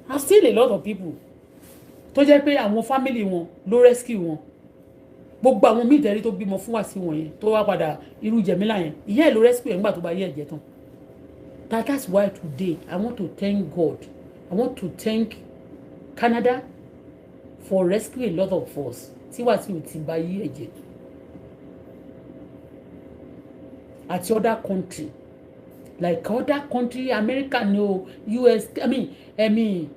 I seen a lot of people tó jẹ́ pé àwọn family wọn ló rescue wọn. Gbogbo àwọn míì tẹ́rí tó bímọ fún Wàsíù wọ̀nyẹn, tó wá padà, irú Jẹ̀mílà yẹn, ìyá ẹ̀ ló rescue ẹ̀ nígbà tó bá yé ẹ̀jẹ̀ tán. That's why today I want to thank God, I want to thank Canada for rescue a lot of us tí Wàsíù ti bá yí ẹ̀jẹ̀, àti other country, like other country, America ni o, US, I mean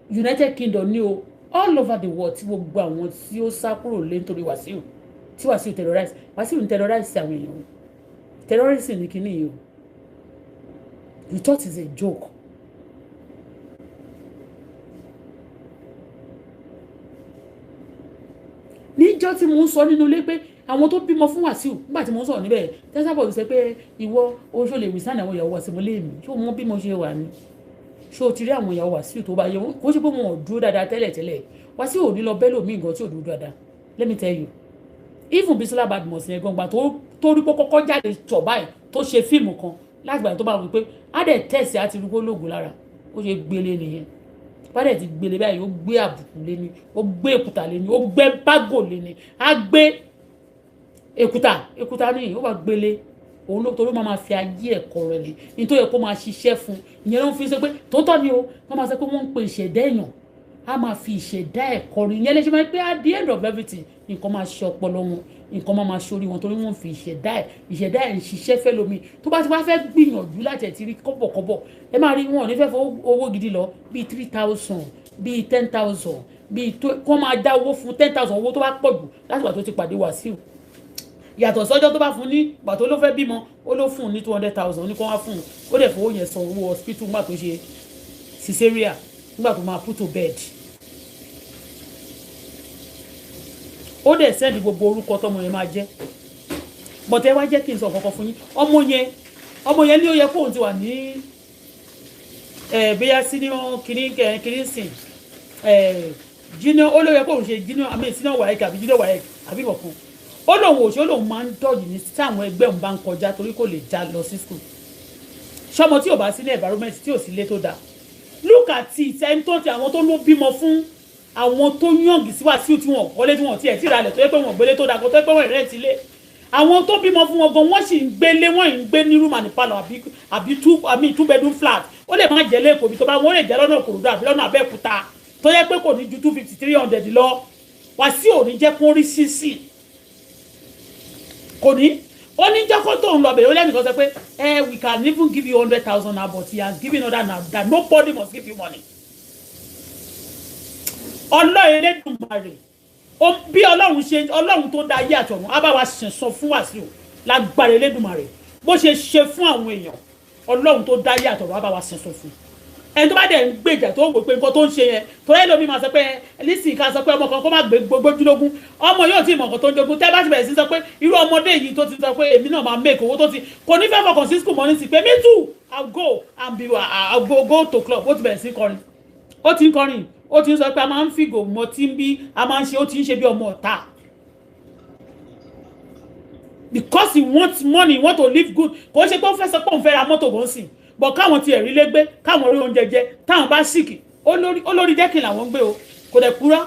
United Kingdom ni o, all over the world, tí gbogbo àwọn tí ó sá kúrò lé nítorí Wàsíù, tí Wàsíù terrorize. Wàsíù ń terrorize àwọn èèyàn. Terrorism ní kíní yìí o. You thought it's a joke. Níjọ́ tí mo ń sọ nínú ilé pé àwọn tó bímọ fún Wàsíù, nígbà tí mo ń sọ̀rọ̀ níbẹ̀, tẹ́sàbọ̀ sọ pé ìwọ oṣù lè wìsàn àwọn ìyàwó Wàsíù. Mo lé mi, ṣé o mọ bí mo ṣe wà ní? Ṣé o ti rí àwọn ìyàwó Wàsíù tó bá yẹ wọn? Kó ṣe pé wọn ò dúró dáadáa tẹ́lẹ̀tẹ́lẹ̀. Wàsíù ò ní lọ bẹ́ẹ̀ lómi nǹkan tí ò dúró dáadáa. Let me tell you, even Bisola Badmus yẹn gan, gbà tó rí pé kọ́kọ́ jáde tọ̀ báyìí, tó ṣe fíìmù kan, láti gbà tó bá wí pé á dẹ̀ tẹ̀sí á ti rí kó lóògùn lára, ó ṣe gbélé nìyẹn. Bá dẹ̀ ti gbélé báyìí, ó gbé àbùkù lé ní, ó gbé èkúta lé ní, ó gbé bágò lé ní, á gbé èkúta, èkúta ní, ó wà gbélé òun ló, torí máa fi ayé ẹ̀kọ́ rẹ̀ lé nítorí kó máa ṣiṣẹ́ fún. Ìyẹn ló ń fi sọ pé tòótọ́ ni o. Wọ́n máa sọ pé wọ́n ń pe ìṣẹ̀dá èèyàn, á máa fi ìṣẹ̀dá ẹ̀kọ́ rẹ̀. Ìyẹn lè ṣe máa pé at the end of everything, nǹkan máa ṣe ọpọlọ wọn, nǹkan máa ṣe orí wọn, torí wọ́n fi ìṣẹ̀dá ẹ̀ ń ṣiṣẹ́ fẹ́ lómi. Tó bá ti wá fẹ́ gbìyànjú láti ẹ̀ ti rí kọ́bọ̀kọ́bọ̀, ẹ máa rí wọn ò ní fẹ́ fọ owó gidi lọ, bíi 3,000, bíi 10,000, bíi tó kọ́ máa dá owó fún 10,000, owó tó bá pọ̀ jù láti gbà tó ti pàdé Wàsíù. Yàtọ̀ sọ́jọ́ tó bá fún ní gbà tó ló fẹ́ bímọ, ó ló fún un ní 200,000, ní kó wá fún un, ó dẹ̀ fowó yẹn san owó hospital nígbà tó ṣe cesarean, nígbà tó máa put to bed. Ó dẹ̀ send gbogbo orúkọ tọmọ yẹn máa jẹ́. But ẹ wá jẹ́ kí n sọ kankan fún yín. Ọmọ yẹn ní ó yẹ kóun ti wà ní bóyá senior kìíní kìíní sìn junior, ó ló yẹ kóun ṣe junior, àmì senior WAEC àbí junior WAEC àbí kọ̀ọ̀kan. Ó lóun ò ṣe, ó lóun máa ń dọ̀jì ní táwọn ẹgbẹ́ òun bá ń kọjá torí kò lè já lọ sí school. Ṣọmọ tí ò bá sí ní environment tí ò sí ilé tó dáa, look at it. Ẹni tó ti àwọn tó ló bímọ fún, àwọn tó yàngì sí Wàsíù tí wọn kọ́lé, tí wọn tiẹ̀ tí ìralẹ̀, tó yẹ pé wọn gbélé tó dáa kó tó yẹ pé wọn rent ilé, àwọn tó bímọ fún wọn gan, wọ́n sì ń gbélé, wọ́n ń gbé ní room and parlour àbí two, I mean, 2 bedroom flat. Ó lè má jẹ́ lẹ́kọ̀ọ́ ibi tó bá wọ́n lè jẹ́ lọ́nà Ìkòròdú àbí lọ́nà Abẹ́òkúta, tó yẹ pé kò ní ju 250, 300 lọ. Wàsíù ò ní jẹ́ kó rí sísì, kò ní. Ó ní jẹ́kọ́ tó ń lọ bẹ̀rẹ̀, ó lẹ́nìkan sọ pé we can even give you 100,000 now, but he has given order now that nobody must give you money. Ọlọ́run Elédùmarè, bí Ọlọ́run ṣe, Ọlọ́run tó dá ayé àtọ̀run á bá wa ṣẹ̀san fún Wàsíù lágbára Elédùmarè. Bó ṣe ṣe fún àwọn èèyàn, Ọlọ́run tó dá ayé àtọ̀run á bá wa ṣẹ̀san fún ẹni tó bá dẹ̀ ń gbèjà, tó wò pé nǹkan tó ń ṣe yẹn, torí ẹlòmíì máa sọ pé lísì ká sọ pé ọmọ kan kó má gbé gbójúlógún, ọmọ yóò tí ì mọ̀ nǹkan tó ń jogún. Tẹ́ bá ti bẹ̀rẹ̀ sí sọ pé irú ọmọdé yìí tó ti sọ pé èmi náà máa make owó, tó ti kò ní fẹ́ fọkàn sí school mọ́ ní sí pé me too, I'll go and be I'll go to club. Ó ti bẹ̀rẹ̀ sí kọrin, ó ti ń kọrin, ó ti ń sọ pé a máa ń fìgò mọ́ tí ń bí a máa ń ṣe, ó ti ń ṣe bí ọmọ ọ̀tá because he wants money, he want to live good. Kò ṣe pé ó fẹ́ sọ pé òun fẹ́ ra mọ́tò gan sìn bọ̀, káwọn tiẹ̀ rí lé gbé, káwọn rí oúnjẹ jẹ, táwọn bá sick, olórí dẹ́kìn làwọn ń gbé o. Kò dẹ̀ kúrọ́,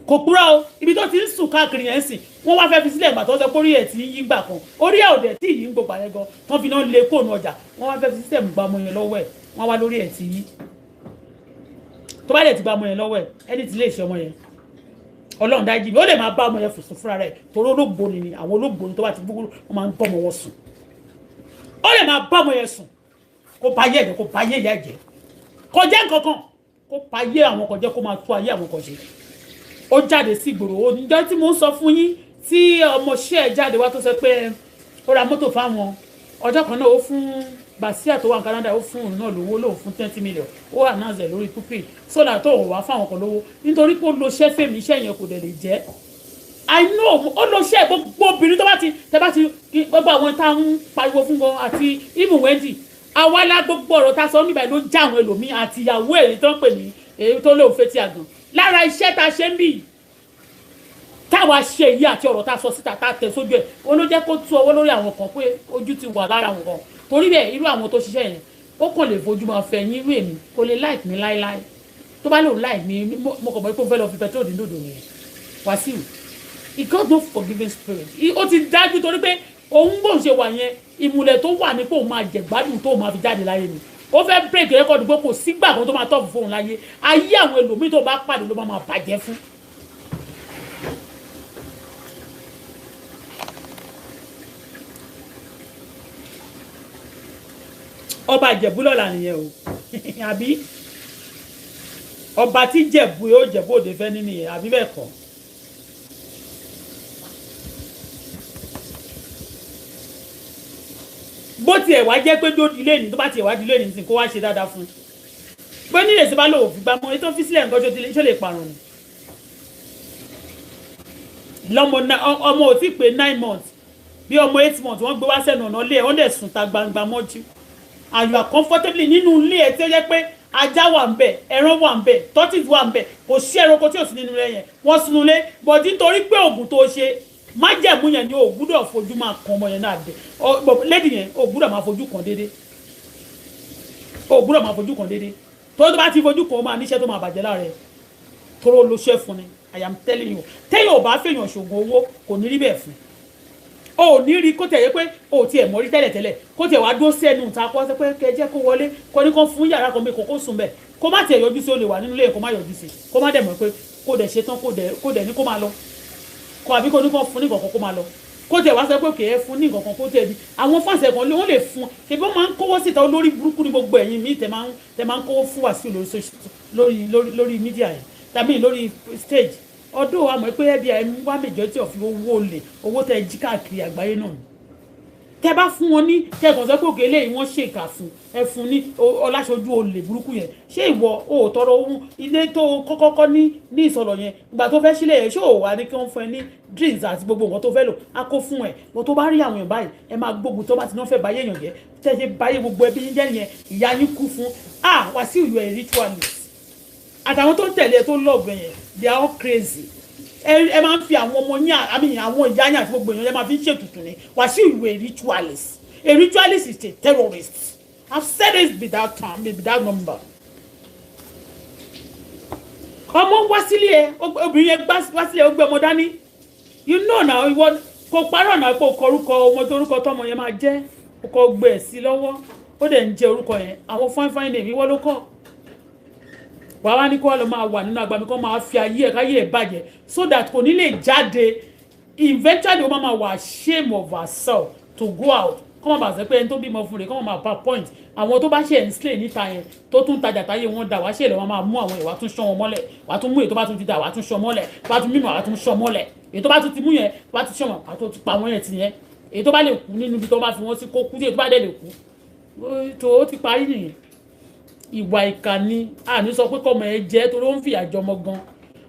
kò kúrọ́ o. Ibi tó ti ń sùn káàkiri yẹn sìn, wọ́n wá fẹ́ fi sílẹ̀ ìgbà tó ń sọ pé orí ẹ̀ ti ń yí gbà kan, orí ẹ̀ ò dẹ̀ tí ì yí ń gbogbo àyẹn gan tán fi náà lé kóònù ọjà. Wọ́n wá fẹ́ fi sísẹ̀ gba ọmọ yẹn lọ́wọ́ ẹ̀. Wọ́n wá lórí ẹ̀ ti yí. Tó bá dẹ̀ ti gba ọmọ yẹn lọ́wọ́ ẹ̀, ẹni tí lè ṣe ọmọ yẹn, Ọlọ́run dájú mi, ó lè máa bá ọmọ yẹn fòsùn fúnra rẹ̀, torí olóògbóni ni àwọn olóògbóni. Tó bá ti gbúgbúrú, wọ́n máa ń bọ́ ọmọ wọn sùn. Ó lè máa bá ọmọ yẹn sùn, kó ba ayé ẹ̀jẹ̀, kó ba ayé ìyá ẹ̀jẹ̀, kó jẹ́ nǹkan kan, kó pa ayé àwọn kan jẹ́, kó máa tú ayé àwọn kan ṣe. Ó jáde sí ìgboro. Oníjọ́ tí mo ń sọ fún yín tí ọmọọṣẹ́ ẹ̀ jáde wá tó sọ pé ó ra mọ́tò fáwọn, ọjọ́ kan náà ó fún Basia tó wà ní Canada, ó fún òun náà lówó, lóun fún 20 million. Ó announce ẹ̀ lórí pulpit sódà tó òun wá fáwọn kan lówó nítorí pé ó lo iṣẹ́ fèmí, iṣẹ́ yẹn kò dẹ̀ lè jẹ́. I know ó lo iṣẹ́. Gbogbo obìnrin tó bá ti tẹ bá ti gbogbo àwọn tá ń pariwo fún gan àti even Wendy àwa la gbogbo ọ̀rọ̀ tá a sọ níbàyìí ló já àwọn ẹlòmíì àti ìyàwó èyí tó ń pè ní èyí tó lóun fetí àgàn lára iṣẹ́ tá a ṣe ń bì táwa ṣe yìí àti ọ̀rọ̀ tá a sọ síta tá a tẹ̀ sójú ẹ̀, ó ló jẹ́ kó tú ọwọ́ lórí àwọn kan pé ojú ti wà lára àwọn kan. Torí bẹ́ẹ̀, irú àwọn tó ṣiṣẹ́ yẹn, ó kàn lè fojú máa fẹ́ yín. Irú èmi kò lè like mi láéláé. Tó bá lòun like mi, mo kàn mọ́ pé ó fẹ́ lọ fi petrol dín dòdò nìyẹn. Wàsíù, he got no forgiving spirit. Ó ti dájú torí pé òun bóun ṣe wà yẹn, ìmùlẹ̀ tó wà ní pé òun máa jẹ gbádùn tó máa fi jáde láyé ni. Ó fẹ́ break record pé kò sígbà kan tó máa tọ́ọ̀fù fóun láyé. Ayé àwọn ẹlòmíì tó bá pàdé ló máa bàjẹ́ fún. Ọba Ìjẹ̀bú lọ́la nìyẹn o, àbí ọba tí Jẹ̀bú yóò Jẹ̀bú òde fẹ́ ní nìyẹn, àbí bẹ́ẹ̀ kọ́? Bó tiẹ̀ wá jẹ́ pé dó dilé ní, tó bá tiẹ̀ wá dilé ní sìn, kó wá ṣe dáadáa fún un pé nílé sí bá lòun fi gbámọ́ ètò fi sílẹ̀ nǹkan tó lè parun ni. Lọ́mọ ọmọ ò tí pé 9 months, bí ọmọ 8 months, wọ́n gbé wá sẹ́nu ọ̀nà ilé ẹ̀, wọ́n dẹ̀ sùn ta gbangba mọ́jú, and you are comfortably nínú ilé ẹ̀ tí ó jẹ́ pé ajá wà ń bẹ̀, ẹran wà ń bẹ̀, tortoise wà ń bẹ̀, kò sí ẹranko tí ò sí nínú ilé yẹn. Wọ́n sunu ilé bọ̀dí nítorí pé oògùn tó ṣe májẹ̀mú yẹn ni o gbúdọ̀ fojú máa kan ọmọ yẹn náà dé. Lady yẹn, o gbúdọ̀ máa fojú kan déédéé, o gbúdọ̀ máa fojú kan déédéé. Tó bá ti fojú kan, ó máa níṣẹ́ tó máa bàjẹ́ lára ẹ̀ tóró ló ṣẹ́ fún ni. I am telling you, téèyàn ò bá fèèyàn ṣògùn owó, kò ní rí bẹ́ẹ̀ fún o. Ò ní rí kó tẹ̀ yẹ pé o ò tiẹ̀ mọ̀ rí tẹ́lẹ̀tẹ́lẹ̀, kó tiẹ̀ wá dúró sí ẹnu ìta, kó sọ pé kẹ jẹ́ kó wọlé, kó ní kó fún yàrá kan bí kò sùn bẹ́ẹ̀, kó má tiẹ̀ yọjú sí. O lè wà nínú ilé, kó má yọjú sí, kó má dẹ̀ mọ̀ pé kó dẹ̀ ṣe tán, kó dẹ̀ ní kó máa lọ, kó àbí kó ní kó fún ní kankan kó máa lọ, kó tiẹ̀ wá sọ pé kèé fún ní nǹkan kan, kó tiẹ̀ di àwọn fáǹsì ẹ̀kan wọ́n lè fún. Ṣe bí wọ́n máa ń kówó síta? Olórí burúkú ní gbogbo ẹ̀yin míì tẹ máa ń kówó fún Wàsíù lórí media yẹn tàbí lórí stage. Ọdún wa mọ̀ pé FBI ń wá majority of owó olè, owó tẹ jí káàkiri àgbáyé náà. Tẹ bá fún wọn ní kẹkàn sọ pé òkè eléyìí wọ́n ṣèkà fún ẹ fún ní ọláṣojú olè burúkú yẹn. Ṣé ìwọ ò tọrọ ohun ilé tó kọ́kọ́ ní ní ìsọ̀rọ̀ yẹn, ìgbà tó fẹ́ sílẹ̀ yẹn, ṣé ò wá ní kí wọ́n fún ẹ ní drinks àti gbogbo nǹkan tó fẹ́ lò á kó fún ẹ? Bó tó bá rí àwọn èèyàn báyìí, ẹ máa gbógun tó bá ti náà fẹ́ báyé èèyàn jẹ́. Tẹ́ ṣe báyé gbogbo ẹbí yín jẹ́ nìyẹn. Ìyá yín kú fún. Ah, Wàsíù, you are a ritualist. Àtàwọn tó ń tẹ̀lé ẹ tó love yẹn, they are all crazy. Ẹ máa ń fi àwọn ọmọ yín àmì àwọn ìyá yín àti gbogbo èèyàn, ẹ máa fi ń ṣètùtù ni. Wàsíù, you a ritualist. A ritualist is a terrorist. I've said this without time, without number. Ọmọ wá sílé ẹ, obìnrin yẹn wá sílé ẹ, ó gbé ọmọ dání. You know now, ìwọ kò parọ́ náà kò kọ orúkọ ọmọ tó orúkọ tọmọ yẹn máa jẹ́, ó kọ gbé ẹ̀ sí lọ́wọ́, ó dẹ̀ ń jẹ́ orúkọ yẹn. Àwọn fine fine name, ìwọ ló kọ́. Wàá wá ní kó wá lọ máa wà nínú agbami, kó máa fi ayé ẹ̀ káyé ẹ̀ bàjẹ́, so that kò ní lè jáde. Eventually, ó máa wà shame of herself to go out, kọ́ máa bà sẹ́ pé ẹni tó bímọ fún rẹ̀, kọ́ máa bá point àwọn tó bá ṣe ń slay níta yẹn, tó tún tajà táyé wọn dà, wá ṣe lè wọn máa mú àwọn ìwà tún ṣán wọn mọ́lẹ̀. Wàá tún mú èyí tó bá tún ti dà, wàá tún ṣán mọ́lẹ̀. Wàá tún mímọ̀, wàá tún ṣán mọ́lẹ̀. Èyí tó bá tún ti mú yẹn, tó bá tún ṣán wọn, wàá tún pa wọ́n yẹn ti yẹn. Èyí tó bá lè kú nínú ibi tó bá fi wọ́n sí, kó kú. Èyí tó bá dẹ̀ lè kú tó, ó ti parí nìyẹn. Ìwà ìkà ni. Àní sọ pé kọ́mọ ẹ jẹ́ torí ó ń fìyà jọmọ gan.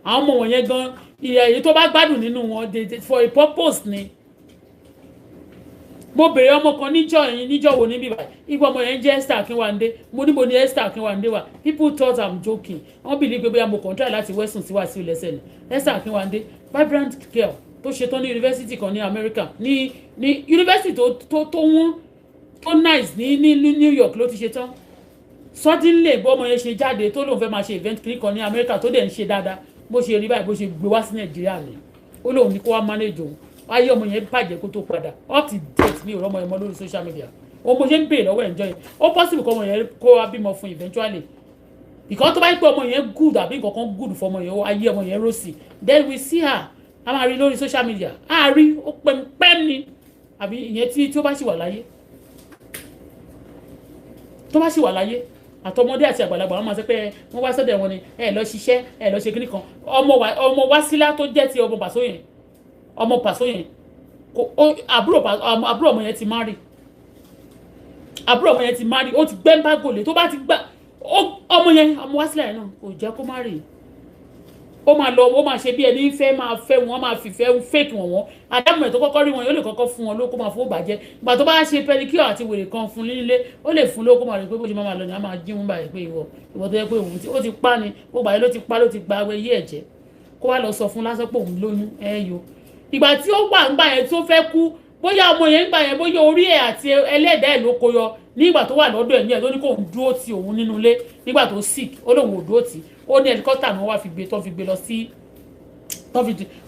Àwọn ọmọ wọ̀nyẹn gan, ìyà èyí tó bá gbádùn nínú wọn, for a purpose ni. Mo bèrè ọmọ kan níjọ́ yẹn, níjọ́ wo níbí báyìí, ipò ọmọ yẹn jẹ́ Esther Akínwándé. Mo níbo ni Esther Akínwándé wà? People thought I'm joking. Wọ́n believe pé bóyá mo kàn try láti wẹ́sùn sí Wàsíù lẹ́sẹ̀ ni. Esther Akínwándé, vibrant girl tó ṣetán ní yunifásitì kan ní America, ní yunifásitì tó wọ́n, tó nice, ní New York ló ti ṣetán. Suddenly, bó ọmọ yẹn ṣe jáde tó lóun fẹ́ máa ṣe event kiri kan ní America, tó dẹ̀ ń ṣe dáadáa, bó ṣe rí báyìí, bó ṣe gbé wá sí Nàìjíríà ni, ó lóun ní kó wá manage òun. Ayé ọmọ yẹn bàjẹ́ kó tó padà. Up to date, mi ò rọ́mọ yẹn mọ́ lórí social media. Ó mo ṣe ń béèrè lọ́wọ́ ẹ̀ ń jọ yẹn, ó possible kọ́ ọmọ yẹn kó wá bímọ fún eventually, because tó bá yẹ pé ọmọ yẹn good àbí nǹkan kan good fún ọmọ yẹn, ayé ọmọ yẹn rosy, then we see her, a máa rí lórí social media. A rí ó pẹ́m ni, àbí ìyẹn tí ó bá sì wà láyé, tó bá sì wà láyé. Àtọmọdé àti àgbàlagbà, wọn máa sọ pé wọn wá sọ́dọ̀ wọn ni ẹ lọ ṣiṣẹ́, ẹ lọ ṣe kíní kan. Ọmọ Wásílà tó jẹ́ ti ọmọ Pàṣọ yẹn, ọmọ Pàṣọ yẹn, àbúrò ọmọ yẹn ti marry. Àbúrò ọmọ yẹn ti marry, ó ti gbẹ́ ń bá gòlè tó bá ti gbà ọmọ yẹn. Ọmọ Wásílà yẹn náà kò jẹ́ kó marry. Ó máa lọ, ó máa ṣe bí ẹni fẹ́ máa fẹ́ wọn, máa fìfẹ́ fake wọn. Wọn àdámọ̀ ẹ̀ tó kọ́kọ́ rí wọn, yóò lè kọ́kọ́ fún wọn ló kó máa fowó bàjẹ́. Ìgbà tó bá ṣe pedicure àti wèrè kan fún nílé, ó lè fún lówó, kó máa rí pé bó ṣe máa lọ ni a máa jí wọn báyìí pé ìwọ tó yẹ pé òun ó ti pa ni, gbogbo àyè ló ti pa, ló ti gba ayé ẹ̀jẹ̀, kó wá lọ sọ fún lásán pé òun lóyún ẹ yo. Ìgbà tí ó wà ńgbà yẹn tó fẹ́ kú, bóyá ọmọ yẹn ńgbà yẹn, bóyá orí ẹ̀ àti ẹlẹ́dàá ẹ̀ ló kó yọ nígbà tó wà lọ́dọ̀ ẹ̀ ní ẹ̀ tó ní kó dúró ti òun nínú ilé nígbà tó sick. Ó lóun ò dúró tì. Ó ní helicopter ni wọ́n wá fi gbé, tó fi gbé lọ sí,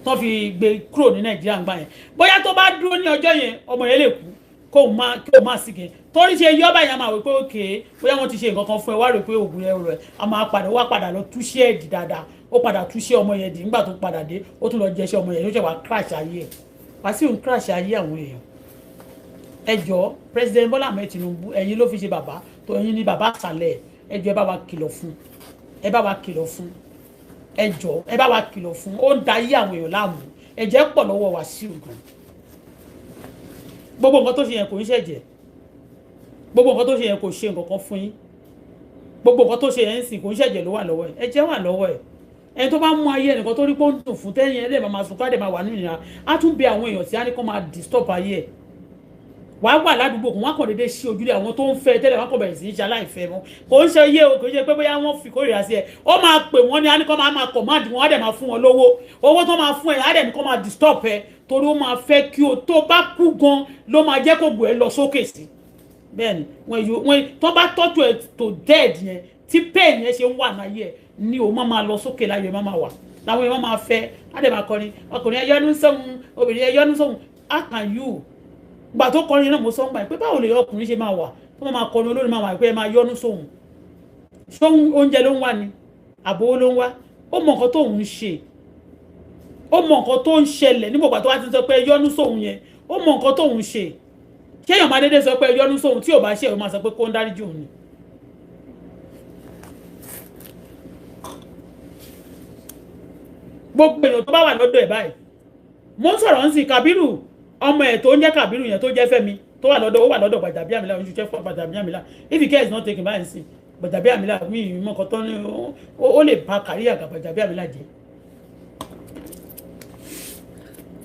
tó fi gbé kúrò ní Nàìjíríà ńgbà yẹn. Bóyá tó bá dúró ní ọjọ́ yẹn, ọmọ yẹn lè kú, kó òun má sick yẹn. Torí ṣe yọ́ báyìí, a máa wí pé òkè bóyá wọ́n ti ṣe nǹkan kan fún ẹ, wá rò pé oògùn yẹn rẹ̀, a máa padà wá, padà lọ túṣẹ́ ẹ̀dì dáadáa. Ó padà túṣẹ́ ọmọ yẹn dì. Nígbà tó padà dé, ó tún lọ jẹṣẹ́ ọmọ yẹn, ló ṣe wá crash ayé ẹ̀. Wàsíù ń crash ayé àwọn èèyàn. Ẹ jọ̀ọ́, President Bola Ahmed Tinubu, ẹ̀yin ló fi ṣe bàbá tó, ẹ̀yin ní bàbá àṣàlẹ̀. Ẹ jọ̀ọ́, ẹ bá wa kìlọ̀ fún, ẹ bá wa kìlọ̀ fún. Ẹ jọ̀ọ́, ẹ bá wa kìlọ̀ fún. Ó ń da ayé àwọn èèyàn láàmú. Ẹ̀jẹ̀ pọ̀ lọ́wọ́ Wàsíù gan. Gbogbo nǹkan tó ṣe yẹn kò ń ṣẹ̀jẹ̀. Gbogbo nǹkan tó ṣe yẹn kò ṣe nǹkan kan fún yín. Gbogbo nǹkan tó ṣe yẹn ń sìn kò ń ṣẹ̀jẹ̀ ló wà lọ́wọ́ ẹ̀. Ẹ̀jẹ̀ wà lọ́wọ́ ẹ̀. Ẹni tó bá mú ayé ẹnìkan tó rí pé ó ń dùn fún tẹ́yìn ẹ̀ lè máa sunkún, á dẹ̀ máa wà nínú ìnira, á tún bẹ àwọn èèyàn tí á ní kó máa disturb ayé ẹ̀. Wàá wà ládùúgbò kò wọ́n kàn déédéé sí ojúlé àwọn tó ń fẹ́ tẹ́lẹ̀, wọ́n kàn bẹ̀rẹ̀ sí í ṣe aláìfẹ́ mọ́. Kò ń ṣe iye o, kò ń ṣe pé bóyá wọ́n fi kórìíra sí ẹ. Ó máa pè wọ́n ní á ní kó máa command wọn, á dẹ̀ máa fún wọn lówó. Owó tó máa fún ẹ, á dẹ̀ ní kó máa disturb ẹ, torí ó máa fẹ́ kí o tó bá kú gan ló máa jẹ́ kó gbò ẹ lọ sókè sí. Bẹ́ẹ̀ni, wọ́n tó bá tọ́jú ẹ tó dead yẹn, tí pain yẹn ṣe ń wà láyé ẹ ní, o máa máa lọ sókè láyé ẹ, máa máa wà láwọn èèyàn máa fẹ́, á dẹ̀ máa kọrin, ọkùnrin ẹ yọ́nú sóhun, obìnrin ẹ yọ́nú sóhun. How can you? Gbà tó kọrin náà, mo sọ ń gbà pé báwo lè ọkùnrin ṣe máa wà tó máa kọrin olórin, máa wà pé ẹ máa yọ́nú sóhun? Ṣóhun oúnjẹ ló ń wá ni, àbówó ló ń wá? Ó mọ nǹkan tó ń ṣe, ó mọ nǹkan tó ń ṣẹlẹ̀ nígbà tó wá ti sọ pé yọ́nú sóhun yẹn. Ó mọ nǹkan tó ń ṣe. Ṣé èèyàn máa dédé sọ pé yọ́nú sóhun tí ò bá ṣe, ó máa sọ pé kó ń dáríjì òun ni? Gbogbo èèyàn tó bá wà lọ́dọ̀ ẹ̀ báyìí, mo ń sọ̀rọ̀ ń sìn Kàbírù, ọmọ ẹ̀ tó ń jẹ́ Kàbírù yẹn tó jẹ́ Fẹ́mi. Tó wà lọ́dọ̀, ó wà lọ́dọ̀ Gbajabiamila, ó ń ṣiṣẹ́ fún Gbajabiamila. If the care is not taken báyìí sí, Gbajabiamila mi ìmọ̀ kan tán ní ó lè ba career Gbajabiamila jẹ́.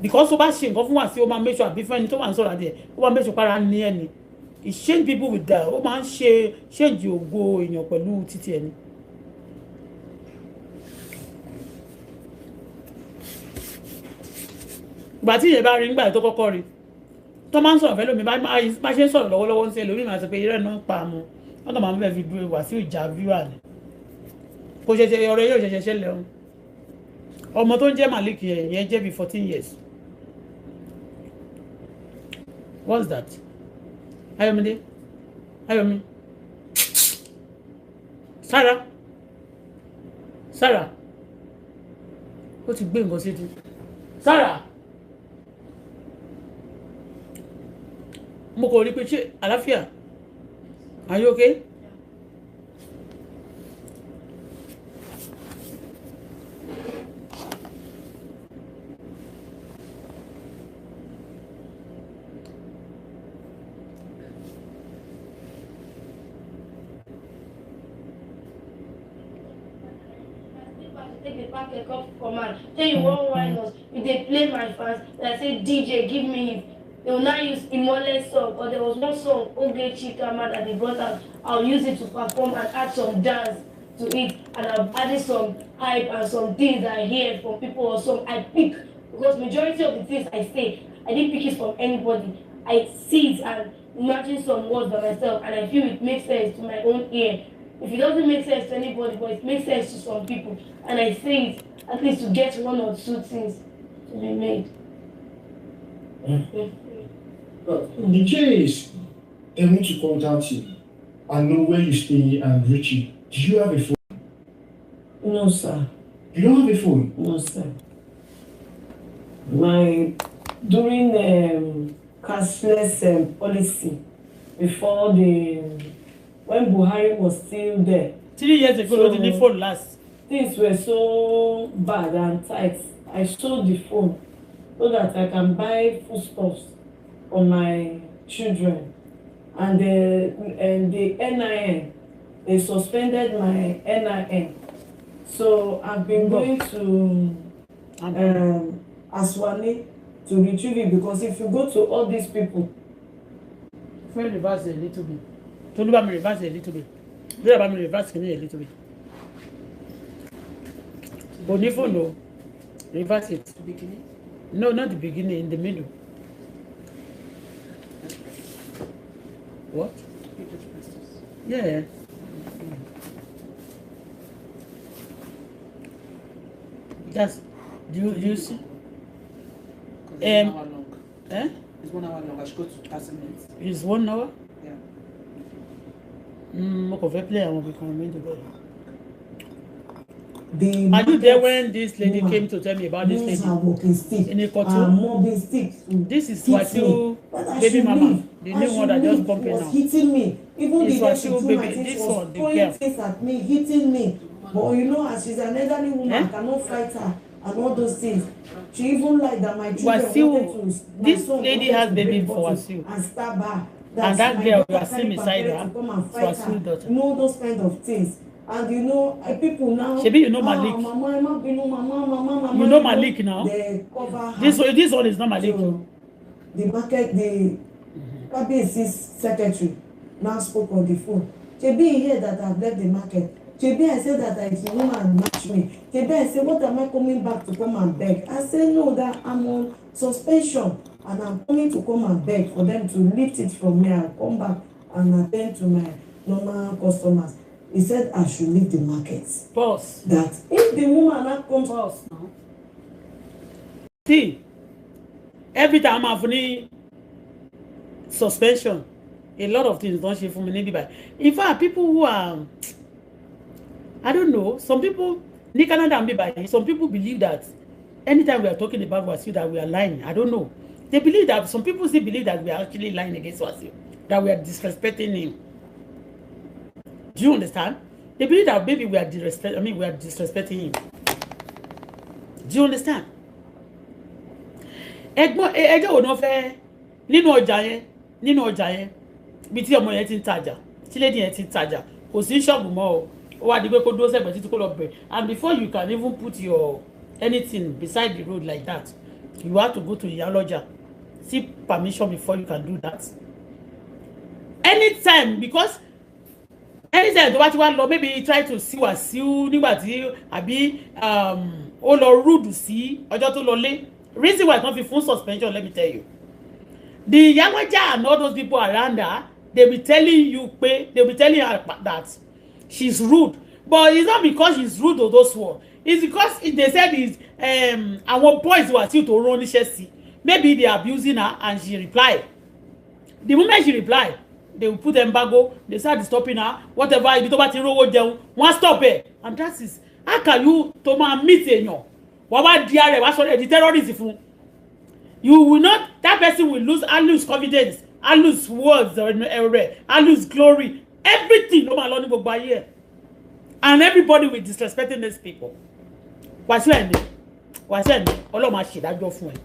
Because ó bá ṣe nǹkan fún Wàsíù, ó máa make sure àbí fún ẹni tó wà ń sọ̀rọ̀ adìẹ, ó máa make sure para ní ẹni. It change people with that. Ó máa ń ṣe change ògo èèyàn pẹ̀lú títí ẹni. Ìgbà tí ìyẹn bá rí nígbà tó kọ́kọ́ rí tó máa ń sọ̀rọ̀ fẹ́ lómi bá ṣe ń sọ̀rọ̀ lọ́wọ́lọ́wọ́ ń ṣe lómi máa sọ pé irọ́ náà ń pa mu wọ́n kàn máa ń fẹ́ fi Wàsíù ìjà wíwà ni. Kò ṣẹ̀ṣẹ̀ ọ̀rẹ́ yóò ṣẹ̀ṣẹ̀ ṣẹlẹ̀ o. Ọmọ tó ń jẹ́ Malik yẹn jẹ́ bí 14 years. What's that? Ayọ̀mídé, Ayọ̀mí, Sarah, Sarah, ó ti gbé nǹkan sétí. Sarah, mo kò rí pé ṣé àlàáfíà? Are you okay? Say you won't whine us. If they play my fans, and I say DJ, give me it. They will now use Imole song, or there was one song, Oge Chikama, that they brought out. I'll use it to perform and add some dance to it, and I've added some hype and some things that I hear from people or some I pick, because majority of the things I say, I didn't pick it from anybody. I see it and imagine some words by myself, and I feel it makes sense to my own ear. If it doesn't make sense to anybody, but it makes sense to some people, and I say it at least to get one or two things to be made. But the case, they want to contact you and know where you stay and reach you. Do you have a phone? No, sir. You don't have a phone? No, sir. My during cashless policy before the when Buhari was still there. 3 years ago, so, the phone last. Things were so bad and tight. I sold the phone so that I can buy foodstuffs for my children. And the NIN, they suspended my NIN. So I've been going to Aswani to retrieve it, because if you go to all these people. Reverse a little bit. Tolu bá mi reverse a little bit. Bóyá bá mi reverse kìíní a little bit. Kò ní fóònù o. Reverse it. The beginning? No, not the beginning, in the middle. What? You just press this. Yeah. That's, do you see? It's 1 hour long. Eh? It's 1 hour long. I should go to 30 minutes. It's 1 hour? Yeah. Mo kàn fẹ́ play àwọn kankan mi dùbọ̀. The Are you there when this lady came to tell me about this lady? Her walking stick. In Ikotun. Mobbing stick. This is Wasiu baby mama, the new one that just bumped in now. Was hitting me. Even the day she threw my things, was throwing things at me, hitting me. But you know, as she's an elderly woman, I cannot fight her and all those things. She even lied that my children wanted to. This lady has baby for Wasiu. And stab her. And that girl, you are seeing beside her, Wasiu daughter. You know those kind of things. And you know, people now. Shebi, you know Malik. Mama, mama, mama, you know Malik now. They cover her. This one is not Malik. So, the market, the Kabiyesi's secretary now spoke on the phone. Shebi, hear that I've left the market. Shebi, I said that it's a woman match me. Shebi, I said, what am I coming back to come and beg? I said, no, that I'm on suspension and I'm coming to come and beg for them to lift it from me. I'll come back and attend to my normal customers. He said I should leave the market. Pause. That if the woman now comes. Pause. No. See, every time I'm having suspension, a lot of things don't ṣe fún mi níbí báyìí. In fact, people who are, I don't know, some people ní Canada and bíbáyìí, some people believe that anytime we are talking about Wasiu that we are lying. I don't know. They believe that, some people still believe that we are actually lying against Wasiu, that we are disrespecting him. Do you understand? They believe that maybe we are disrespect. I mean, we are disrespecting him. Do you understand? Ẹ̀gbọ́n ẹjọ́ wo ni wọ́n fẹ́ nínú ọjà yẹn Nínú ọjà yẹn, ibi tí ọmọ yẹn ti ń tajà, tí lady yẹn ti ń tajà, kò sí ṣọ́ọ̀bù mọ́ o. Ó wá di pé kó dúró sẹ́gbẹ̀ẹ́ títí kó lọ bẹ̀. And before you can even put your anything beside the road like that, you have to go to ìyálọ́jà, seek permission before you can do that. Anytime, because anytime tó bá ti wá lọ, maybe try to see Wàsíù nígbà tí àbí ó lọ rude sí ọjọ́ tó lọ lé. Reason why wọ́n fi fún suspension, let me tell you, the ìyálọ́jà and all those people around her, they be telling you pé, they be telling her that she's rude. But it's not because she's rude to those one, it's because they said is àwọn boys Wàsíù tó rán níṣẹ́ sí, maybe they abusing her, and she reply. The moment she reply, they will put embargo, they start stopping her, whatever. Ibi tó bá ti rówó jẹun, wọ́n stop ẹ̀. And that is how can you tó máa meet èèyàn, wọ́n wá di ara ẹ̀, wá sọ̀rọ̀ ẹ̀ di terrorist fún. You will not, that person will lose, I lose confidence, I lose words ẹ̀rẹ̀, I lose glory, everything ló máa lọ ní gbogbo ayé ẹ̀. And everybody will disrespecting these people. Wàsíù Àyìndé, Wàsíù Àyìndé, Ọlọ́run máa ṣèdájọ́ fún ẹ.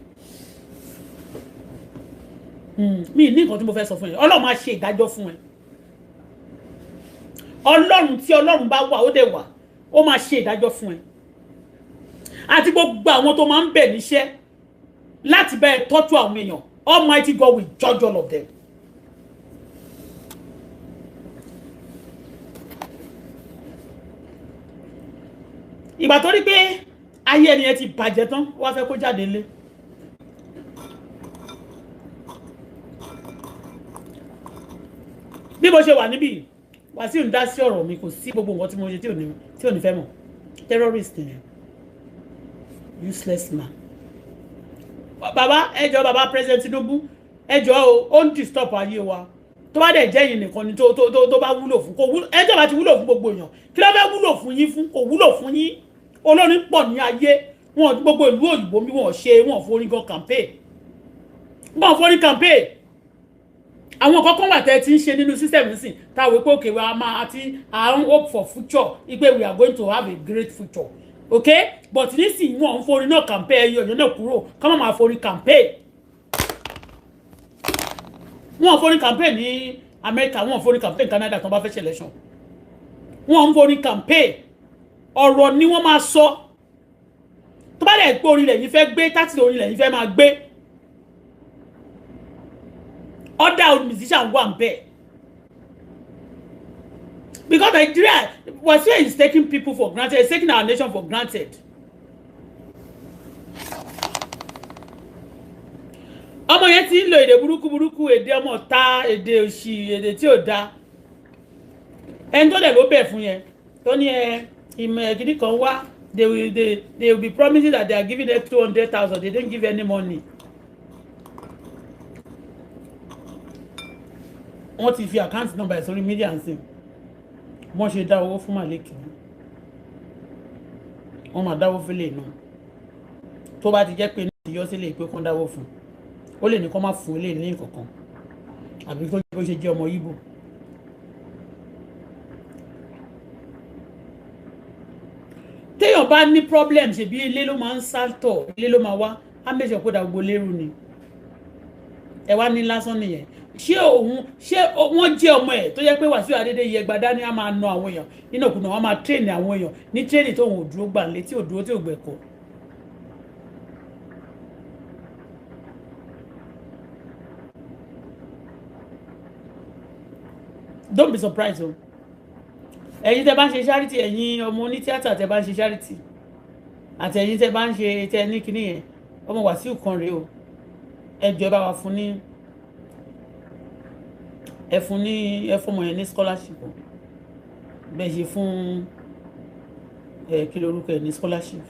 Mi ní nǹkan tí mo fẹ́ sọ fún ẹ. Ọlọ́run máa ṣe ìdájọ́ fún ẹ. Ọlọ́run, tí Ọlọ́run bá wà, ó dẹ̀ wà, ó máa ṣe ìdájọ́ fún ẹ àti gbogbo àwọn tó máa ń bẹ̀ níṣẹ́ láti bẹ́ẹ̀ tọ́jú àwọn èèyàn. Almighty God will judge all of them. Ìgbà tó rí pé ayé ẹni yẹn ti bàjẹ́ tán, wọ́n fẹ́ kó jáde lé. Bí mo ṣe wà níbí, Wàsíù ń dá sí ọ̀rọ̀ mi, kò sí gbogbo nǹkan tí mo ṣe tí ò ní fẹ́ mọ̀. Terrorist ni, useless man. Bàbá, ẹ jọ̀ọ́, bàbá President Tinubu, ẹ jọ̀ọ́ o, ó ń disturb ayé wa. Tó bá dẹ̀ jẹ́ yìí nìkan ni tó tó tó tó bá wúlò fún, kò wúlò. Ẹ jọba ti wúlò fún gbogbo èèyàn, kí ló fẹ́ wúlò fún yín fún? Kò wúlò fún yín. Olórin pọ̀ ní ayé wọn, gbogbo ìlú òyìnbó bí wọn ṣe, wọn forin gan campaign, wọn forin campaign. Àwọn kọ́kọ́ wà tẹ́ ti ń ṣe nínú system nísìn táwọn pé okay, wa máa àti à ń hope for future, ipe we are going to have a great future, okay? But nísìnyí, wọn ń forin náà campaign. Ẹyọ ọ̀yọ́ náà kúrò, ká má máa forin campaign. Wọn forin campaign ní America, wọn forin campaign Canada. Tó bá fẹ́ ṣe election, wọn ń forin campaign. Ọ̀rọ̀ ni wọ́n máa sọ. Tó bá dẹ̀ gbé orin lẹ́yìn fẹ́ gbé tátì, orin lẹ́yìn fẹ́ máa gbé, other musician wà ń bẹ̀. Because Nigeria, Wasiu is taking people for granted, is taking our nation for granted. Ọmọ yẹn ti ń lo èdè burúkú burúkú, èdè ọmọ ta, èdè òṣì, èdè tí ò da. Ẹni tó dẹ̀ ló bẹ̀ fún yẹn, tó ní ẹ ìmọ̀ ẹ̀kíní kan wá, they will be promising that they are giving them 200,000. They don't give any money. Wọ́n ti fi account number ẹ̀ sórí media ń sìn. Wọ́n ṣe dá owó fún Malik, wọ́n máa dáwó fílẹ̀ náà. Tó bá ti jẹ́ pé ní ti yọ sílẹ̀ pé kán dáwó fún, ó lè ní kán má fún ilé ní nǹkankan, àbí kó bó ṣe jẹ́ ọmọ Ìgbò. Téèyàn bá ní problem, ṣebí ilé ló máa ń sátọ̀, ilé ló máa wá, á mẹ́sàn kó da gbogbo lérú ni. Ẹ wá ní lásán nìyẹn. Ṣé òun, ṣé wọ́n jẹ́ ọmọ ẹ̀ tó jẹ́ pé Wàsíù Adédèyí ẹgbàá ní á máa na àwọn èèyàn nínú òkùnà, wọ́n máa train àwọn èèyàn ní train tóun ò dúró gbà lé, tí ò dúró, tí ò gbẹ̀kọ́. Don't be surprised o. Ẹ̀yin tẹ́ bá ń ṣe charity, ẹ̀yin ọmọ onítíátà tẹ́ bá ń ṣe charity, àti ẹ̀yin tẹ́ bá ń ṣe tẹ́ ní kinní yẹn, ọmọ Wàsíù kan rèé o. Ẹ jọ̀ọ́, ẹ bá wa fún ní, ẹ fún ní, ẹ fọmọ yẹn ní scholarship o. Bẹ́ẹ̀ ṣe fún ẹ, kí lorúkọ ẹ, ní scholarship.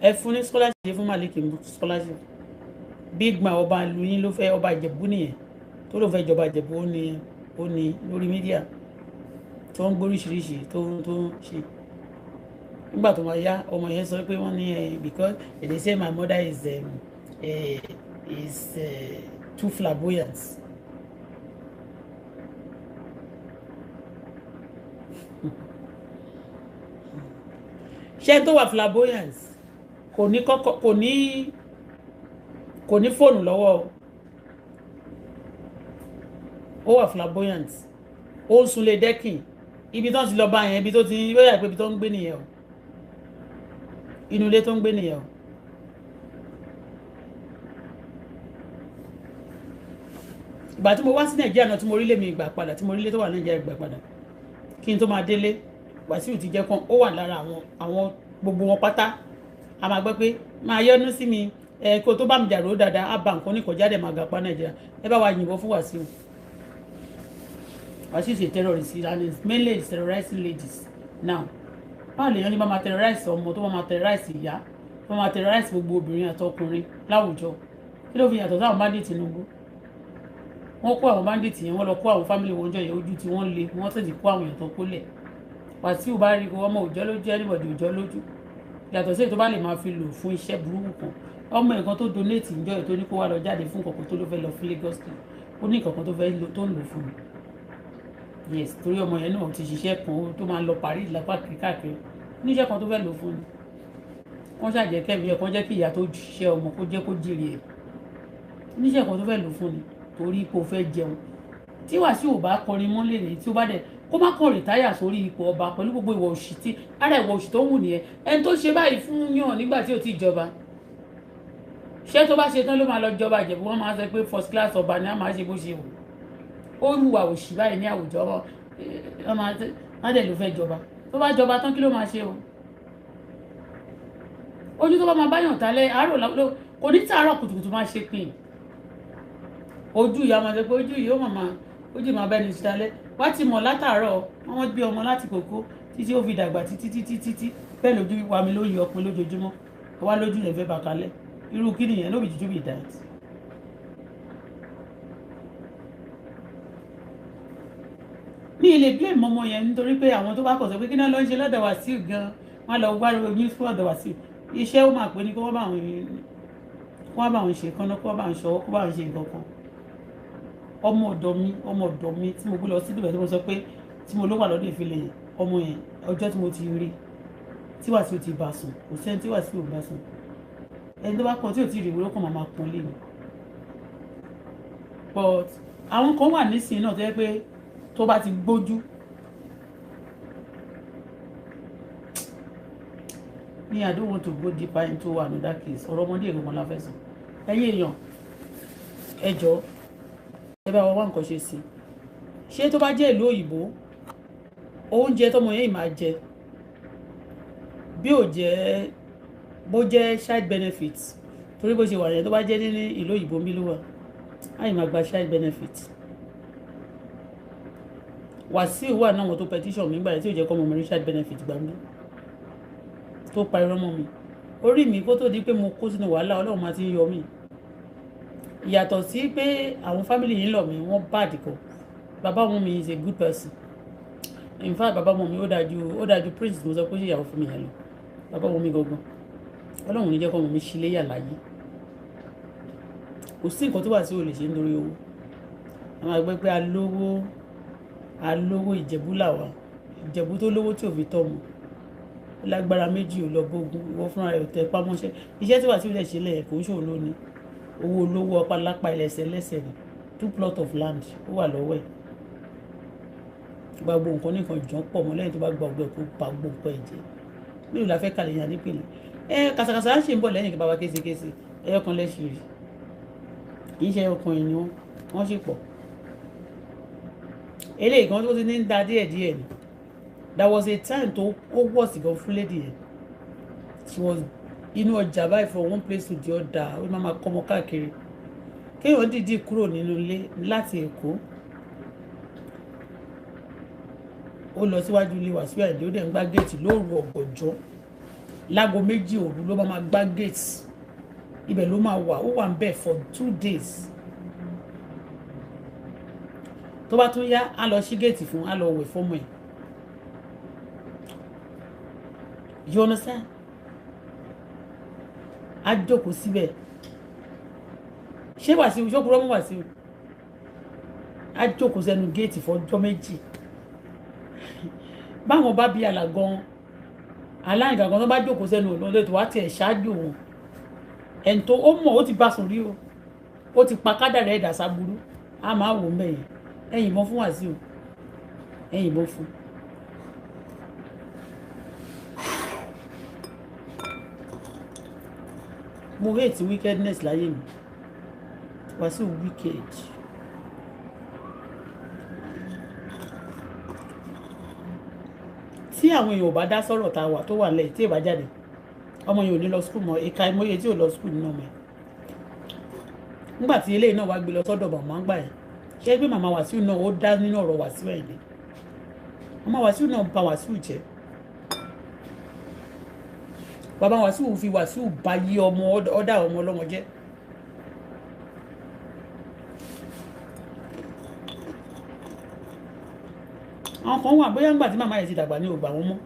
Ẹ fún ní scholarship, fún Malik scholarship. Big man, ọba ìlú yín ló fẹ́, ọba Ìjẹ̀bú nìyẹn tó ló fẹ́ jọba Ìjẹ̀bú. Ó ní lórí media tó ń gbóríṣiríṣi tó ń ṣe. Nígbà tó máa yá, ọmọ yẹn sọ pé wọ́n ní ẹ because they say my mother is too flamboyant. Ṣé tó wà flamboyant? Kò ní kọ́kọ́, kò ní fóònù lọ́wọ́ o. Ó wà flamboyant, ó ń sunlé dẹ́kìn ibi tó ń ti lọ bá yẹn, ibi tó ti ó yà pé ibi tó ń gbé nìyẹn o, inú ilé tó ń gbé nìyẹn o. Ìgbà tí mo wá sí Nàìjíríà náà, tí mo rí lé mi ìgbà padà, tí mo rí lé tó wà Nàìjíríà ìgbà padà, kí n tó máa délé, Wàsíù ti jẹ́ kán ó wà lára àwọn gbogbo wọn pátá. A máa gbọ́ pé máa yọ́nú sí mi ẹ kó tó bá mi jàrò dáadáa, á ba nǹkan oníkọjá dẹ̀ máa gapá Nàìjíríà. Ẹ bá wa yìnbọn fún Wàsíù. Wàsíù is a terrorist and is mainly terrorizing ladies now. Báwo lèèyàn ní bá máa terrorize ọmọ, tó bá máa terrorize ìyá, tó bá máa terrorize gbogbo obìnrin àtọkùnrin láwùjọ? Kí ló fi yàtọ̀ sáwọn bandit Tinubu? Wọ́n kó àwọn bandit yẹn, wọ́n lọ kó àwọn family wọn jọ yẹn, ojú tí wọ́n le, wọ́n tètè kó àwọn èèyàn tó kó lẹ̀. Wàsíù bá rí ọmọ òjọ́ lójú, anybody òjọ́ lójú, yàtọ̀ sí èyí tó bá lè máa fi lò fún iṣẹ́ burúkú kan. Ọmọ nǹkan tó donate ìjọ yẹn tó ní kó wá lọ jáde fún nǹkan tó ló fẹ́ lọ fún Lagos State, ó ní nǹkan tó fẹ́ lò tó ń lò fún mi. Yes, torí ọmọ yẹn náà ti ṣiṣẹ́ kan tó máa ń lọ Paris lápá káàkiri, oníṣẹ́ kan tó fẹ́ lò fún mi. Wọ́n ṣàjẹ́ kẹ́mi ẹ̀ kan jẹ́ kí ìyá tó ṣiṣẹ́ ọmọ kó jẹ́ kó jèrè ẹ̀. Oníṣẹ́ kan tó fẹ́ lò fún mi torí kò fẹ́ jẹun. Tí Wàsíù ò bá kọrin mọ́ lè ní tí ó bá dẹ̀ kó má kàn rìtáyà sórí ipò ọba pẹ̀lú gbogbo ìwà òṣì tí ara ìwà òṣì tó ń wù nìyẹn. Ẹni tó ṣe báyìí fún yàn nígbà tí ò ti jọba, ṣé tó bá ṣe tán ló máa lọ jọba Ìjẹ̀bú? Wọ́n máa sọ pé first class ọba ni a máa ṣe bó ṣe wù. Ó hùwà òṣì báyìí ní àwùjọ, wọ́n dẹ̀ ló fẹ́ jọba. Tó bá jọba tán, kí ló máa ṣe o? Ojú tó bá máa báyàn tálẹ̀ àárò kò ní tàárọ̀ kùtùkùtù máa ṣe pin ojú ìyá máa sọ pé ojú yìí ó màmá ojú máa bẹ́ni ṣe talẹ́. Wá ti mọ̀ látàárọ̀, wọ́n gbé ọmọ láti kókó títí ó fi dàgbà, títí títí títí bẹ́ẹ̀ lójú wa mi ló yọ ọpin lójoojúmọ́ wá lójú rẹ̀ fẹ́ bàkálẹ̀. Irú kí nìyẹn? No be juju be that. Mi lè blame ọmọ yẹn nítorí pé àwọn tó bá kọ̀ sọ pé kí náà ló ń ṣe lọ́dọ̀ Wàsíù gan, wọ́n lọ wá oyún fún ọ̀dọ̀ Wàsíù. Iṣẹ́ ó máa pè ní kó wọ́n bá wọn ṣe kánná, kó wọ́n bá wọn ṣọwọ́, kó bá wọn ṣe nǹkan kan. Ọmọ ọ̀dọ̀ mi, ọmọ ọ̀dọ̀ mi tí mo gbé lọ síbẹ̀, tí mo sọ pé tí mo ló wà lọ́dọ̀ ìfilẹ̀ yẹn, ọmọ yẹn, ọjọ́ tí mo ti rí tí Wàsíù ti bá sùn, kò sẹ́ni tí Wàsíù ò bá sùn. Ẹni tó bá kọ tí ò tí ì rí ìwúrọ́ kan máa pọ́n lé mi. But àwọn kan wà nísìnyí náà tó yẹ pé tó bá ti gbójú ní, I don't want to go deeper into another case. Ọ̀rọ̀ ọmọdé ìgbọ̀n la fẹ́ sọ. Ẹ̀yin èèyàn, ẹ jọ̀ọ́, ẹ bá wa wá nǹkan ṣe sí. Ṣé tó bá jẹ́ ìlú òyìnbó, oúnjẹ tọmọ yẹn máa jẹ, bí ò jẹ́ bó jẹ́ child benefit, torí bó ṣe wà yẹn, tó bá jẹ́ ní ìlú òyìnbó mi ló wà, á yìí máa gba child benefit. Wàsíù wà náà wọn tó petition mi gbà yẹn tí ò jẹ́ kọ́ ọmọ mi rí child benefit gbà mí, tó pa irọ́ mọ́ mi orí mi kó tó di pé mo kó sínú wàhálà. Ọlọ́run máa ti ń yọ mí. Ìyàtọ̀ sí pé àwọn family yìí ń lọ mí, wọ́n bad gan. Bàbá ọmọ mi is a good person. In fact, bàbá ọmọ mi ó dájú prince mo sọ pé ó ṣe ìyàwó fún mi yẹn lọ. Bàbá ọmọ mi gangan, Ọlọ́run ní jẹ́ kọ́ ọmọ mi ṣílé yà láyé. Kò sí nǹkan tó wà sí ò lè ṣe nítorí owó. Àwọn àgbẹ̀ pé alówó alówó Ìjẹ̀bú làwà, Ìjẹ̀bú tó lówó tí ò fi tọ́ mọ́ ó lágbára méjì ò lọ bógun. Ìwọ fúnra rẹ̀ ò tẹ pámọ́ṣẹ́ iṣẹ́ tí wà sí ilẹ̀ ṣe lẹ̀ kò ń ṣòro lónìí. Owó olówó ọpálápá ẹlẹ́sẹ̀ lẹ́sẹ̀ ni. Two plot of land ó wà lọ́wọ́ ẹ̀. Gba gbogbo nǹkan nìkan jọ pọ̀ mọ́ lẹ́yìn tó bá gba ọgbẹ́ kó pa gbogbo nǹkan ẹ̀ jẹ́. Mélòó la fẹ́ kàlẹ̀ yàn nípìnlẹ̀ ẹ? Kàsàkàsà á ṣe ń bọ̀ lẹ́yìn kí baba késekése. Ẹyọ kan lẹ́sìn rí, kì í ṣe ẹyọ kan ẹ̀yìn wọ́n sì pọ̀. Eléyìí kan tó ti ní ń da díẹ̀díẹ̀ ni. There was a time tó ó wọ̀sì gan fún lady yẹn. She was inú ọjà báyìí from one place to the other. Ó máa ma kọ́mọ káàkiri. Kéèyàn dìídì kúrò nínú ilé láti Èkó, ó lọ síwájú ilé Wàsíù Àyìndé, ó dẹ̀ ń gbá géètì lóru ọ̀gànjọ́. Láago 2 òru ló máa gbá géètì. Ibẹ̀ ló máa wà, ó wà ń bẹ̀ for 2 days. Tó bá tún yá, á lọ sí géètì fún, á lọ wẹ̀ fọ́mọ ẹ̀. You understand? Á jókòó síbẹ̀. Ṣé Wàsíù ṣókùrọ́ mọ́ Wàsíù? Á jókòó sẹ́nu géètì fọjọ́ 2. Báwọn bá bí àlà gan, Aláìka kan tó bá jókòó sẹ́nu ọ̀nà tó wá tiẹ̀ ṣáájú òun, ẹni tó ó mọ̀ ó ti bá sùn rí o, ó ti pa kádàrá ẹ̀dá sábúrú, á máa wò mẹ́yìn. Ẹ yìnbọn fún Wàsíù, ẹ yìnbọn fún. Mo hate wickedness láyé mi. Wàsíù wicked. Tí àwọn èèyàn ò bá dá sọ̀rọ̀ tá a wà tó wà lẹ́yìn tí ì bá jáde, ọmọ yẹn ò ní lọ skul mọ́. Ìka ìmọ̀ye tí ò lọ skul nínú ọmọ ẹ̀. Nígbà tí eléyìí náà wá gbé lọ sọ́dọ̀ màmá ń gbà yẹn, ṣé pé màmá Wàsíù náà ó dá nínú ọ̀rọ̀ Wàsíù ẹ̀ ni? Màmá Wàsíù náà bà Wàsíù jẹ́. Bàbá Wàsíù fi Wàsíù ba yí ọmọ ọ̀dà ọmọ ọlọ́mọ jẹ́. Àwọn kan wà bóyá ńgbà tí màmá yẹn ti dàgbà ní ògbà wọn mọ́.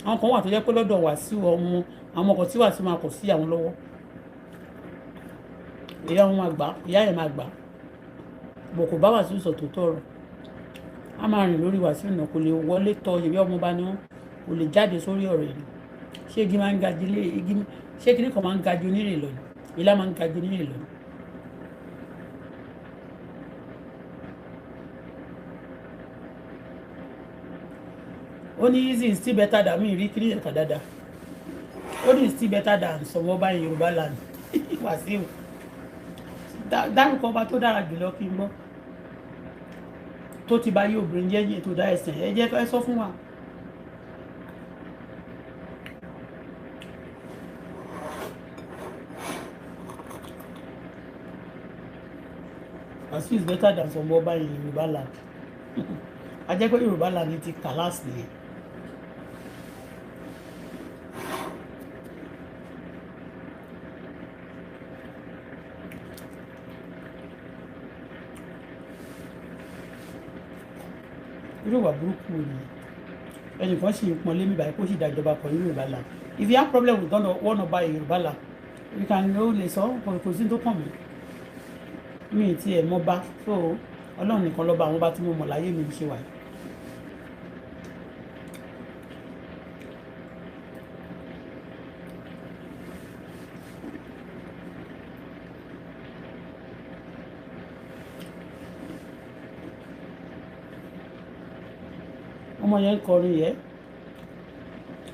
Àwọn kan wà tó jẹ́ pé lọ́dọ̀ Wàsíù ọmọ àwọn ọkọ̀ tí Wàsíù máa kọ̀ sí àwọn lọ́wọ́, ìyá wọn máa gbà, ìyá yẹn máa gbà bọ̀ kò bá Wàsíù sọ tó tọrọ. A máa rìn lórí Wàsíù náà, kò lè wọlé tọ ìwé ọmọ bá ní wọn, kò lè jáde sórí ọ̀rọ̀ yìí. Ṣé igi máa ń ga ju ilé igi? Ṣé kíní kan máa ń ga ju onírè lọ ni? Ilá máa ń ga ju onírè lọ ni. Ó ní easy is still better than mi rí kíní ẹ̀ka dáadáa. Ó ní is still better than some ọba in Yorùbá land. Wàsíù, dárúkọ ọba tó dára jùlọ kí n gbọ́, tó ti bá yí obìnrin jẹ́ yìí tó dá ẹ̀sìn ẹ jẹ́ ẹ sọ fún wa. Wàsíù is better than some ọba in Yorùbá land. A jẹ́ pé Yorùbá land ti kàlásì nìyẹn. Irú ìwà burúkú ni ẹnìkan sì ń pọn lémi báyìí kó sì dájọba kan ní Yorùbá land. If you have problem with one ọba in Yorùbá land, you can ó lè sọ, kò sí tó kàn mí. Mi ì tiẹ̀ mọ̀ bá so Ọlọ́run nìkan lọ́ba àwọn ọba tí mo mọ̀ láyé mi ṣe wà yìí. Ọmọ yẹn ń kọrin yẹ,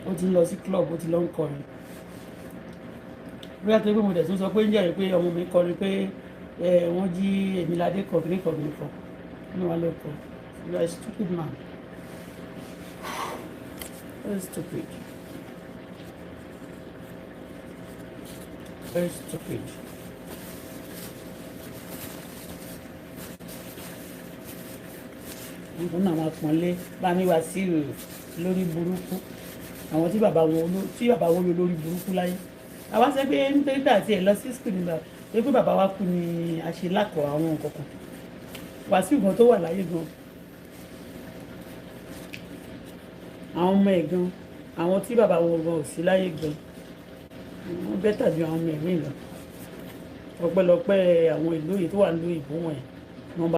ó ti ń lọ sí club, ó ti lọ ń kọrin. Bóyá tó gbé mo dẹ̀ tún sọ pé ń jẹ́rìí pé ọmọ mi kọrin pé ẹ wọ́n jí Èmiládé kọ kìnìkan kìnìkan ní wàá lọ kọ. You are a stupid man, very stupid, very stupid. Nǹkan náà máa pọ́nlé bá mi Wàsíù lórí burúkú, àwọn tí bàbá wọn tí bàbá wọn lórí burúkú láyé. Àwa sọ pé nítorí pé àti ẹ̀ lọ sí skul nígbà pé pé bàbá wa kú ni a ṣe lákọ̀ọ́ àwọn nǹkan kan. Wàsíù gan tó wà láyé gan, àwọn ọmọ ẹ̀ gan, àwọn tí bàbá wọn gan ò sí láyé gan, wọ́n better ju àwọn ọmọ ẹ̀ mí lọ. Ọpẹ́lọpẹ́ àwọn ìlú yìí tó wà nílùú ìbò wọ̀nyẹn.